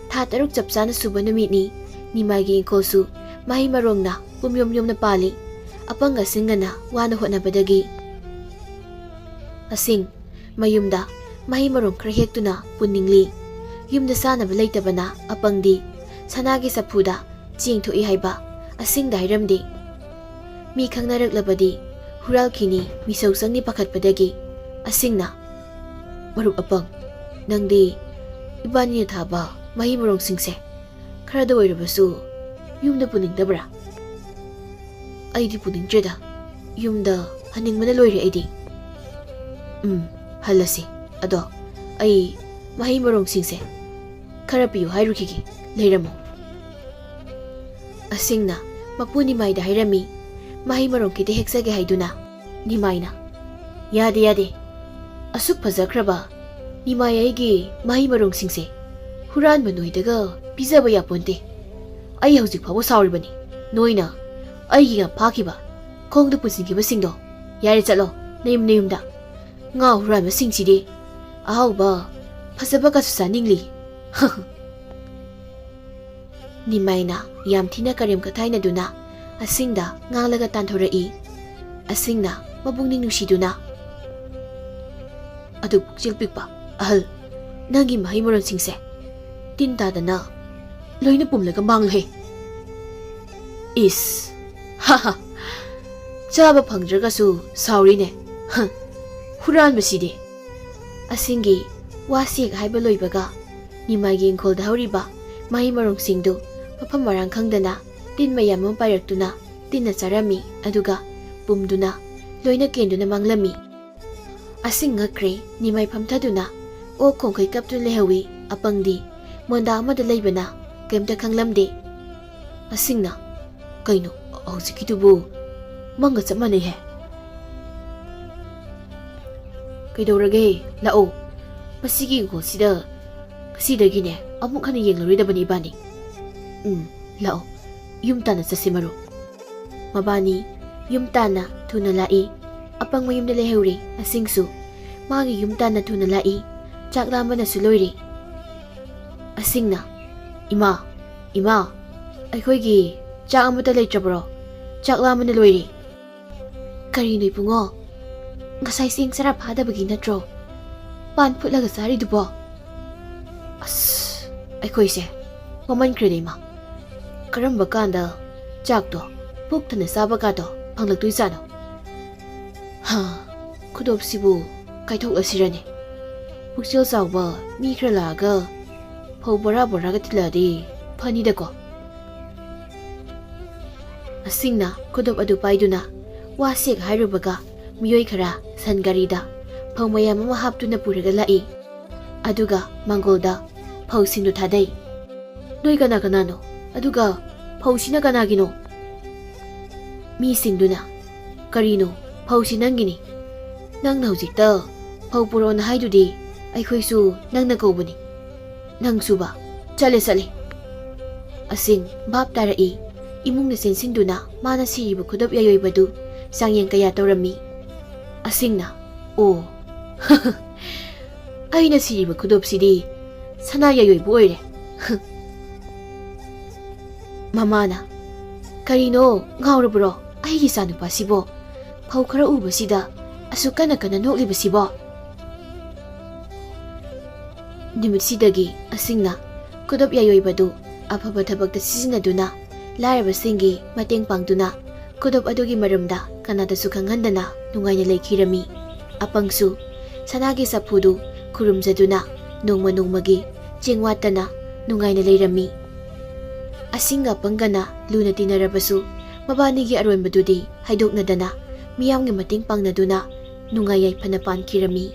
ꯊꯥ ꯇꯔꯨꯛ ꯆꯞ ꯆꯥꯅ ꯁꯨꯕ ꯅꯨꯃꯤꯠꯅꯤ꯫ ꯅꯤꯃꯥꯏꯒꯤ ꯏꯪꯈꯣꯜꯁꯨ ꯃꯍꯩ ꯃꯔꯣꯡꯅ ꯄꯨꯝꯌꯣꯝ ꯌꯣꯝꯅ ꯄꯥꯜꯂꯤ꯫ ꯑꯄꯪ ꯑꯁꯤꯡꯒꯅ ꯋꯥꯅ ꯍꯣꯠꯅꯕꯗꯒꯤ ꯑꯁꯤꯡ ꯃꯌꯨꯝꯗ ꯃꯍꯩ ꯃꯔꯣꯡ ꯈꯔ ꯍꯦꯛꯇꯨꯅ ꯄꯨꯅꯤꯡꯂꯤ꯫ ꯌꯨꯝꯗ ꯆꯥꯅꯕ ꯂꯩꯇꯕꯅ ꯑꯄꯪꯗꯤ ꯁꯅꯥꯒꯤ ꯆꯐꯨꯗ ꯆꯦꯡ ꯊꯣꯛꯏ ꯍꯥꯏꯕ ꯑꯁꯤꯡꯗ ꯍꯥꯏꯔꯝꯗꯦ꯫ ꯃꯤ ꯈꯪꯅꯔꯛꯂꯕꯗꯤ ꯍꯨꯔꯥꯜꯈꯤꯅꯤ, ꯃꯤꯁꯧ ꯆꯪꯅꯤ ꯄꯥꯈꯠꯄꯗꯒꯤ ꯑꯁꯤꯡꯅ, "ꯃꯔꯨꯞ ꯑꯄꯪ, ꯅꯪꯗꯤ ꯏꯕꯥꯅꯤꯅ ꯊꯥꯕ ꯃꯍꯩ ꯃꯔꯣꯡꯁꯤꯡꯁꯦ ꯈꯔꯗ ꯑꯣꯏꯔꯕꯁꯨ ꯌꯨꯝꯗ ꯄꯨꯅꯤꯡꯗꯕ꯭ꯔꯥ?" "ꯑꯩꯗꯤ ꯄꯨꯅꯤꯡꯗ꯭ꯔꯦꯗ, ꯌꯨꯝꯗ ꯍꯟꯅꯤꯡꯕꯅ ꯂꯣꯏꯔꯦ ꯑꯩꯗꯤ꯫" "ꯎꯝ, ꯍꯜꯂꯁꯤ꯫ ꯑꯗꯣ ꯑꯩ ꯃꯍꯩ ꯃꯔꯣꯡꯁꯤꯡꯁꯦ ꯈꯔ ꯄꯤꯌꯨ ꯍꯥꯏꯔꯨꯈꯤꯒꯦ, ꯂꯩꯔꯝꯃꯣ꯫" ꯑꯁꯤꯡꯅ ꯃꯄꯨ ꯅꯤꯃꯥꯏꯗ ꯍꯥꯏꯔꯝꯃꯤ꯫ ꯃꯍꯩ ꯃꯔꯣꯡ ꯈꯤꯇ ꯍꯦꯛꯆꯒꯦ ꯍꯥꯏꯗꯨꯅ ꯅꯤꯃꯥꯏꯅ, "ꯌꯥꯗꯦ, ꯌꯥꯗꯦ꯫ ꯑꯁꯨꯛ ꯐꯖꯈ꯭ꯔꯕ ꯅꯤꯃꯥꯏ ꯑꯩꯒꯤ ꯃꯍꯩ ꯃꯔꯣꯡꯁꯤꯡꯁꯦ ꯍꯨꯔꯥꯟꯕ ꯅꯣꯏꯗꯒ ꯄꯤꯖꯕ ꯌꯥꯄꯣꯟꯇꯦ꯫ ꯑꯩ ꯍꯧꯖꯤꯛ ꯐꯥꯎꯕ ꯁꯥꯎꯔꯤꯕꯅꯤ꯫ ꯅꯣꯏꯅ ꯑꯩꯒꯤ ꯉꯥ ꯐꯥꯈꯤꯕ, ꯈꯣꯡꯗ ꯄꯨꯟꯁꯤꯟꯈꯤꯕꯁꯤꯡꯗꯣ꯫ ꯌꯥꯔꯦ, ꯆꯠꯂꯣ ꯅꯌꯨꯝ ꯅꯌꯨꯝꯗ꯫ ꯉꯥ ꯍꯨꯔꯥꯟꯕꯁꯤꯡꯁꯤꯗꯤ ꯑꯍꯥꯎꯕ ꯐꯖꯕꯒꯁꯨ ꯆꯥꯅꯤꯡꯂꯤ꯫" ꯅꯤꯃꯥꯏꯅ ꯌꯥꯝ ꯊꯤꯅ ꯀꯔꯦꯝ ꯀꯊꯥꯏꯅꯗꯨꯅ ꯑꯁꯤꯡꯗ ꯉꯥꯡꯂꯒ ꯇꯥꯟꯊꯣꯔꯛꯏ꯫ ꯑꯁꯤꯡꯅ ꯃꯄꯨꯛꯅꯤꯡ ꯅꯨꯡꯁꯤꯗꯨꯅ, "ꯑꯗꯨ ꯄꯨꯛꯆꯦꯜ ꯄꯤꯛꯄ ꯑꯍꯜ, ꯅꯪꯒꯤ ꯃꯍꯩ ꯃꯔꯣꯡꯁꯤꯡꯁꯦ ꯇꯤꯟ ꯇꯥꯗꯅ ꯂꯣꯏꯅ ꯄꯨꯝꯂꯒ ꯃꯥꯡꯂꯨꯍꯦ꯫" "ꯏꯁ, ꯍꯥ ꯍꯥ, ꯆꯥꯕ ꯐꯪꯗ꯭ꯔꯒꯁꯨ ꯁꯥꯎꯔꯤꯅꯦ꯫ ꯍ, ꯍꯨꯔꯥꯟꯕꯁꯤꯗꯤ꯫" ꯑꯁꯤꯡꯒꯤ ꯋꯥꯁꯤ ꯍꯦꯛ ꯍꯥꯏꯕ ꯂꯣꯏꯕꯒ ꯅꯤꯃꯥꯏꯒꯤ ꯏꯪꯈꯣꯜꯗ ꯍꯧꯔꯤꯕ ꯃꯍꯩ ꯃꯔꯣꯡꯁꯤꯡꯗꯨ ꯃꯐꯝ ꯃꯔꯥꯡ ꯈꯪꯗꯅ ꯇꯤꯟ ꯃꯌꯥꯝ ꯑꯃ ꯄꯥꯏꯔꯛꯇꯨꯅ ꯇꯤꯟꯅ ꯆꯥꯔꯝꯃꯤ, ꯑꯗꯨꯒ ꯄꯨꯝꯗꯨꯅ ꯂꯣꯏꯅ ꯀꯦꯟꯗꯨꯅ ꯃꯥꯡꯂꯝꯃꯤ꯫ ꯑꯁꯤꯡ ꯉꯛꯈ꯭ꯔꯦ꯫ ꯅꯤꯃꯥꯏ ꯐꯝꯊꯗꯨꯅ ꯑꯣꯛ ꯈꯣꯡꯈꯩ ꯀꯞꯇꯨꯅ ꯂꯩꯍꯧꯏ꯫ ꯑꯄꯪꯗꯤ ꯃꯣꯟꯗꯥ ꯑꯃꯗ ꯂꯩꯕꯅ ꯀꯩꯝꯇ ꯈꯪꯂꯝꯗꯦ꯫ ꯑꯁꯤꯡꯅ, "ꯀꯩꯅꯣ, ꯍꯧꯖꯤꯛꯀꯤꯗꯨꯕꯨ ꯃꯪꯒ ꯆꯞ ꯃꯥꯟꯅꯩꯍꯦ꯫" "ꯀꯩꯗꯧꯔꯒꯦ? ꯂꯥꯛꯑꯣ, ꯃꯁꯤꯒꯤ ꯏꯪꯈꯣꯜꯁꯤꯗ ꯁꯤꯗꯒꯤꯅꯦ ꯑꯃꯨꯛ ꯍꯟꯅ ꯌꯦꯡꯂꯔꯣꯏꯗꯕꯅꯤ ꯏꯕꯥꯅꯤ꯫ ꯎꯝ, ꯂꯥꯛꯑꯣ, ꯌꯨꯝ ꯇꯥꯟꯅ ꯆꯠꯁꯤ ꯃꯔꯨꯞ꯫ ꯃꯕꯥꯅꯤ ꯌꯨꯝ ꯇꯥꯟꯅ ꯊꯨꯅ ꯂꯥꯛꯏ꯫ ꯑꯄꯪ ꯃꯌꯨꯝꯗ ꯂꯩꯍꯧꯔꯤ ꯑꯁꯤꯡꯁꯨ꯫ ꯃꯥꯒꯤ ꯌꯨꯝ ꯇꯥꯟꯅ ꯊꯨꯅ ꯂꯥꯛꯏ꯫ ꯆꯥꯛ ꯂꯥꯝꯕꯅꯁꯨ ꯂꯣꯏꯔꯦ꯫ ꯑꯁꯤꯡꯅ, "ꯏꯃꯥ, ꯏꯃꯥ, ꯑꯩꯈꯣꯏꯒꯤ ꯆꯥꯛ ꯑꯃꯠꯇ ꯂꯩꯇ꯭ꯔꯕ꯭ꯔꯣ? ꯆꯥꯛ ꯂꯥꯝꯕꯅ ꯂꯣꯏꯔꯦ꯫" "ꯀꯔꯤꯅꯣ ꯏꯕꯨꯡꯉꯣ? ꯉꯁꯥꯏ ꯆꯦꯡ ꯆꯔꯥ ꯐꯥꯗꯕꯒꯤ ꯅꯠꯇ꯭ꯔꯣ ꯄꯥꯟ ꯐꯨꯠꯂꯒ ꯆꯥꯔꯤꯗꯨꯕꯣ?" "ꯑꯁ, ꯑꯩꯈꯣꯏꯁꯦ ꯋꯥꯃꯟꯈ꯭ꯔꯦꯗ ꯏꯃꯥ꯫ ꯀꯔꯝꯕ ꯀꯥꯟꯗ ꯆꯥꯛꯇꯣ ꯄꯨꯛ ꯊꯟꯅ ꯆꯥꯕ ꯀꯥꯗꯣ ꯐꯪꯂꯛꯇꯣꯏꯖꯥꯠꯅꯣ? ꯍꯥ, ꯈꯨꯗꯣꯞꯁꯤꯕꯨ ꯀꯥꯏꯊꯣꯛꯂꯁꯤꯔꯅꯦ? ꯄꯨꯛꯆꯦꯜ ꯆꯥꯎꯕ ꯃꯤ ꯈꯔ ꯂꯥꯛꯑꯒ ꯐꯧ ꯕꯣꯔꯥ ꯕꯣꯔꯥꯒ ꯊꯤꯜꯂꯛꯑꯗꯤ ꯐꯅꯤꯗꯀꯣ꯫" ꯑꯁꯤꯡꯅ ꯈꯨꯗꯣꯞ ꯑꯗꯨ ꯄꯥꯏꯗꯨꯅ ꯋꯥ ꯁꯦꯛ ꯍꯥꯏꯔꯨꯕꯒ ꯃꯤꯑꯣꯏ ꯈꯔ ꯁꯟ ꯒꯥꯔꯤꯗ ꯐꯧ ꯃꯌꯥꯝ ꯑꯃ ꯍꯥꯞꯇꯨꯅ ꯄꯨꯔꯒ ꯂꯥꯛꯏ꯫ ꯑꯗꯨꯒ ꯃꯥꯡꯒꯣꯜꯗ ꯐꯧꯁꯤꯡꯗꯨ ꯊꯥꯗꯩ꯫ "ꯅꯣꯏ ꯀꯅꯥ ꯀꯅꯥꯅꯣ? ꯑꯗꯨꯒ ꯐꯧꯁꯤꯅ ꯀꯅꯥꯒꯤꯅꯣ?" ꯃꯤꯁꯤꯡꯗꯨꯅ, "ꯀꯔꯤꯅꯣ? ꯐꯧꯁꯤ ꯅꯪꯒꯤꯅꯤ꯫ ꯅꯪꯅ ꯍꯧꯖꯤꯛꯇ ꯐꯧ ꯄꯨꯔꯛꯑꯣꯅ ꯍꯥꯏꯗꯨꯗꯤ ꯑꯩꯈꯣꯏꯁꯨ ꯅꯪꯅ ꯀꯧꯕꯅꯤ꯫ ꯅꯪꯁꯨꯕ? ꯆꯠꯂꯦ, ꯆꯠꯂꯦ꯫" ꯑꯁꯤꯡ ꯚꯥꯞ ꯇꯥꯔꯛꯏ꯫ ꯏꯃꯨꯡꯗ ꯆꯦꯟꯁꯤꯟꯗꯨꯅ ꯃꯥꯅ ꯁꯤꯔꯤꯕ ꯈꯨꯗꯣꯞ ꯌꯥꯏꯑꯣꯏꯕꯗꯨ ꯆꯥꯡꯌꯦꯡ ꯀꯌꯥ ꯇꯧꯔꯝꯃꯤ꯫ ꯑꯁꯤꯡꯅ, "ꯑꯣ, ꯑꯩꯅ ꯁꯤꯔꯤꯕ ꯈꯨꯗꯣꯞꯁꯤꯗꯤ ꯁꯅꯥ ꯌꯥꯏꯑꯣꯏꯕ ꯑꯣꯏꯔꯦ꯫" ꯃꯃꯥꯅ, "ꯀꯔꯤꯅꯣ, ꯉꯥꯎꯔꯕ꯭ꯔꯣ ꯑꯩꯒꯤ ꯏꯆꯥꯅꯨꯄꯥꯁꯤꯕꯣ? ꯐꯧ ꯈꯔ ꯎꯕꯁꯤꯗ ꯑꯁꯨꯛ ꯀꯟꯅ ꯀꯟꯅ ꯅꯣꯛꯂꯤꯕꯁꯤꯕꯣ?" ꯅꯨꯃꯤꯠꯁꯤꯗꯒꯤ ꯑꯁꯤꯡꯅ ꯈꯨꯗꯣꯞ ꯌꯥꯏꯑꯣꯏꯕꯗꯨ ꯑꯐꯕ ꯊꯕꯛꯇ ꯁꯤꯖꯤꯟꯅꯗꯨꯅ ꯂꯥꯏꯔꯕꯁꯤꯡꯒꯤ ꯃꯇꯦꯡ ꯄꯥꯡꯗꯨꯅ ꯈꯨꯗꯣꯞ ꯑꯗꯨꯒꯤ ꯃꯔꯝꯗ ꯀꯅꯥꯗꯁꯨ ꯈꯪꯍꯟꯗꯅ ꯅꯨꯡꯉꯥꯏꯅ ꯂꯩꯈꯤꯔꯝꯃꯤ꯫ ꯑꯄꯪꯁꯨ ꯁꯅꯥꯒꯤ ꯆꯐꯨꯗꯨ ꯈꯨꯔꯨꯝꯖꯗꯨꯅ ꯅꯣꯡꯃ ꯅꯣꯡꯃꯒꯤ ꯆꯦꯡ ꯋꯥꯠꯇꯅ ꯅꯨꯡꯉꯥꯏꯅ ꯂꯩꯔꯝꯃꯤ꯫ ꯑꯁꯤꯡꯒ ꯑꯄꯪꯒꯅ ꯂꯨꯅ ꯇꯤꯟꯅꯔꯕꯁꯨ ꯃꯕꯥꯅꯤꯒꯤ ꯑꯔꯣꯟꯕꯗꯨꯗꯤ ꯍꯥꯏꯗꯣꯛꯅꯗꯅ ꯃꯤꯌꯥꯝꯒꯤ ꯃꯇꯦꯡ ꯄꯥꯡꯅꯗꯨꯅ ꯅꯨꯡꯉꯥꯏ ꯌꯥꯏꯐꯅ ꯄꯥꯟꯈꯤꯔꯝꯃꯤ꯫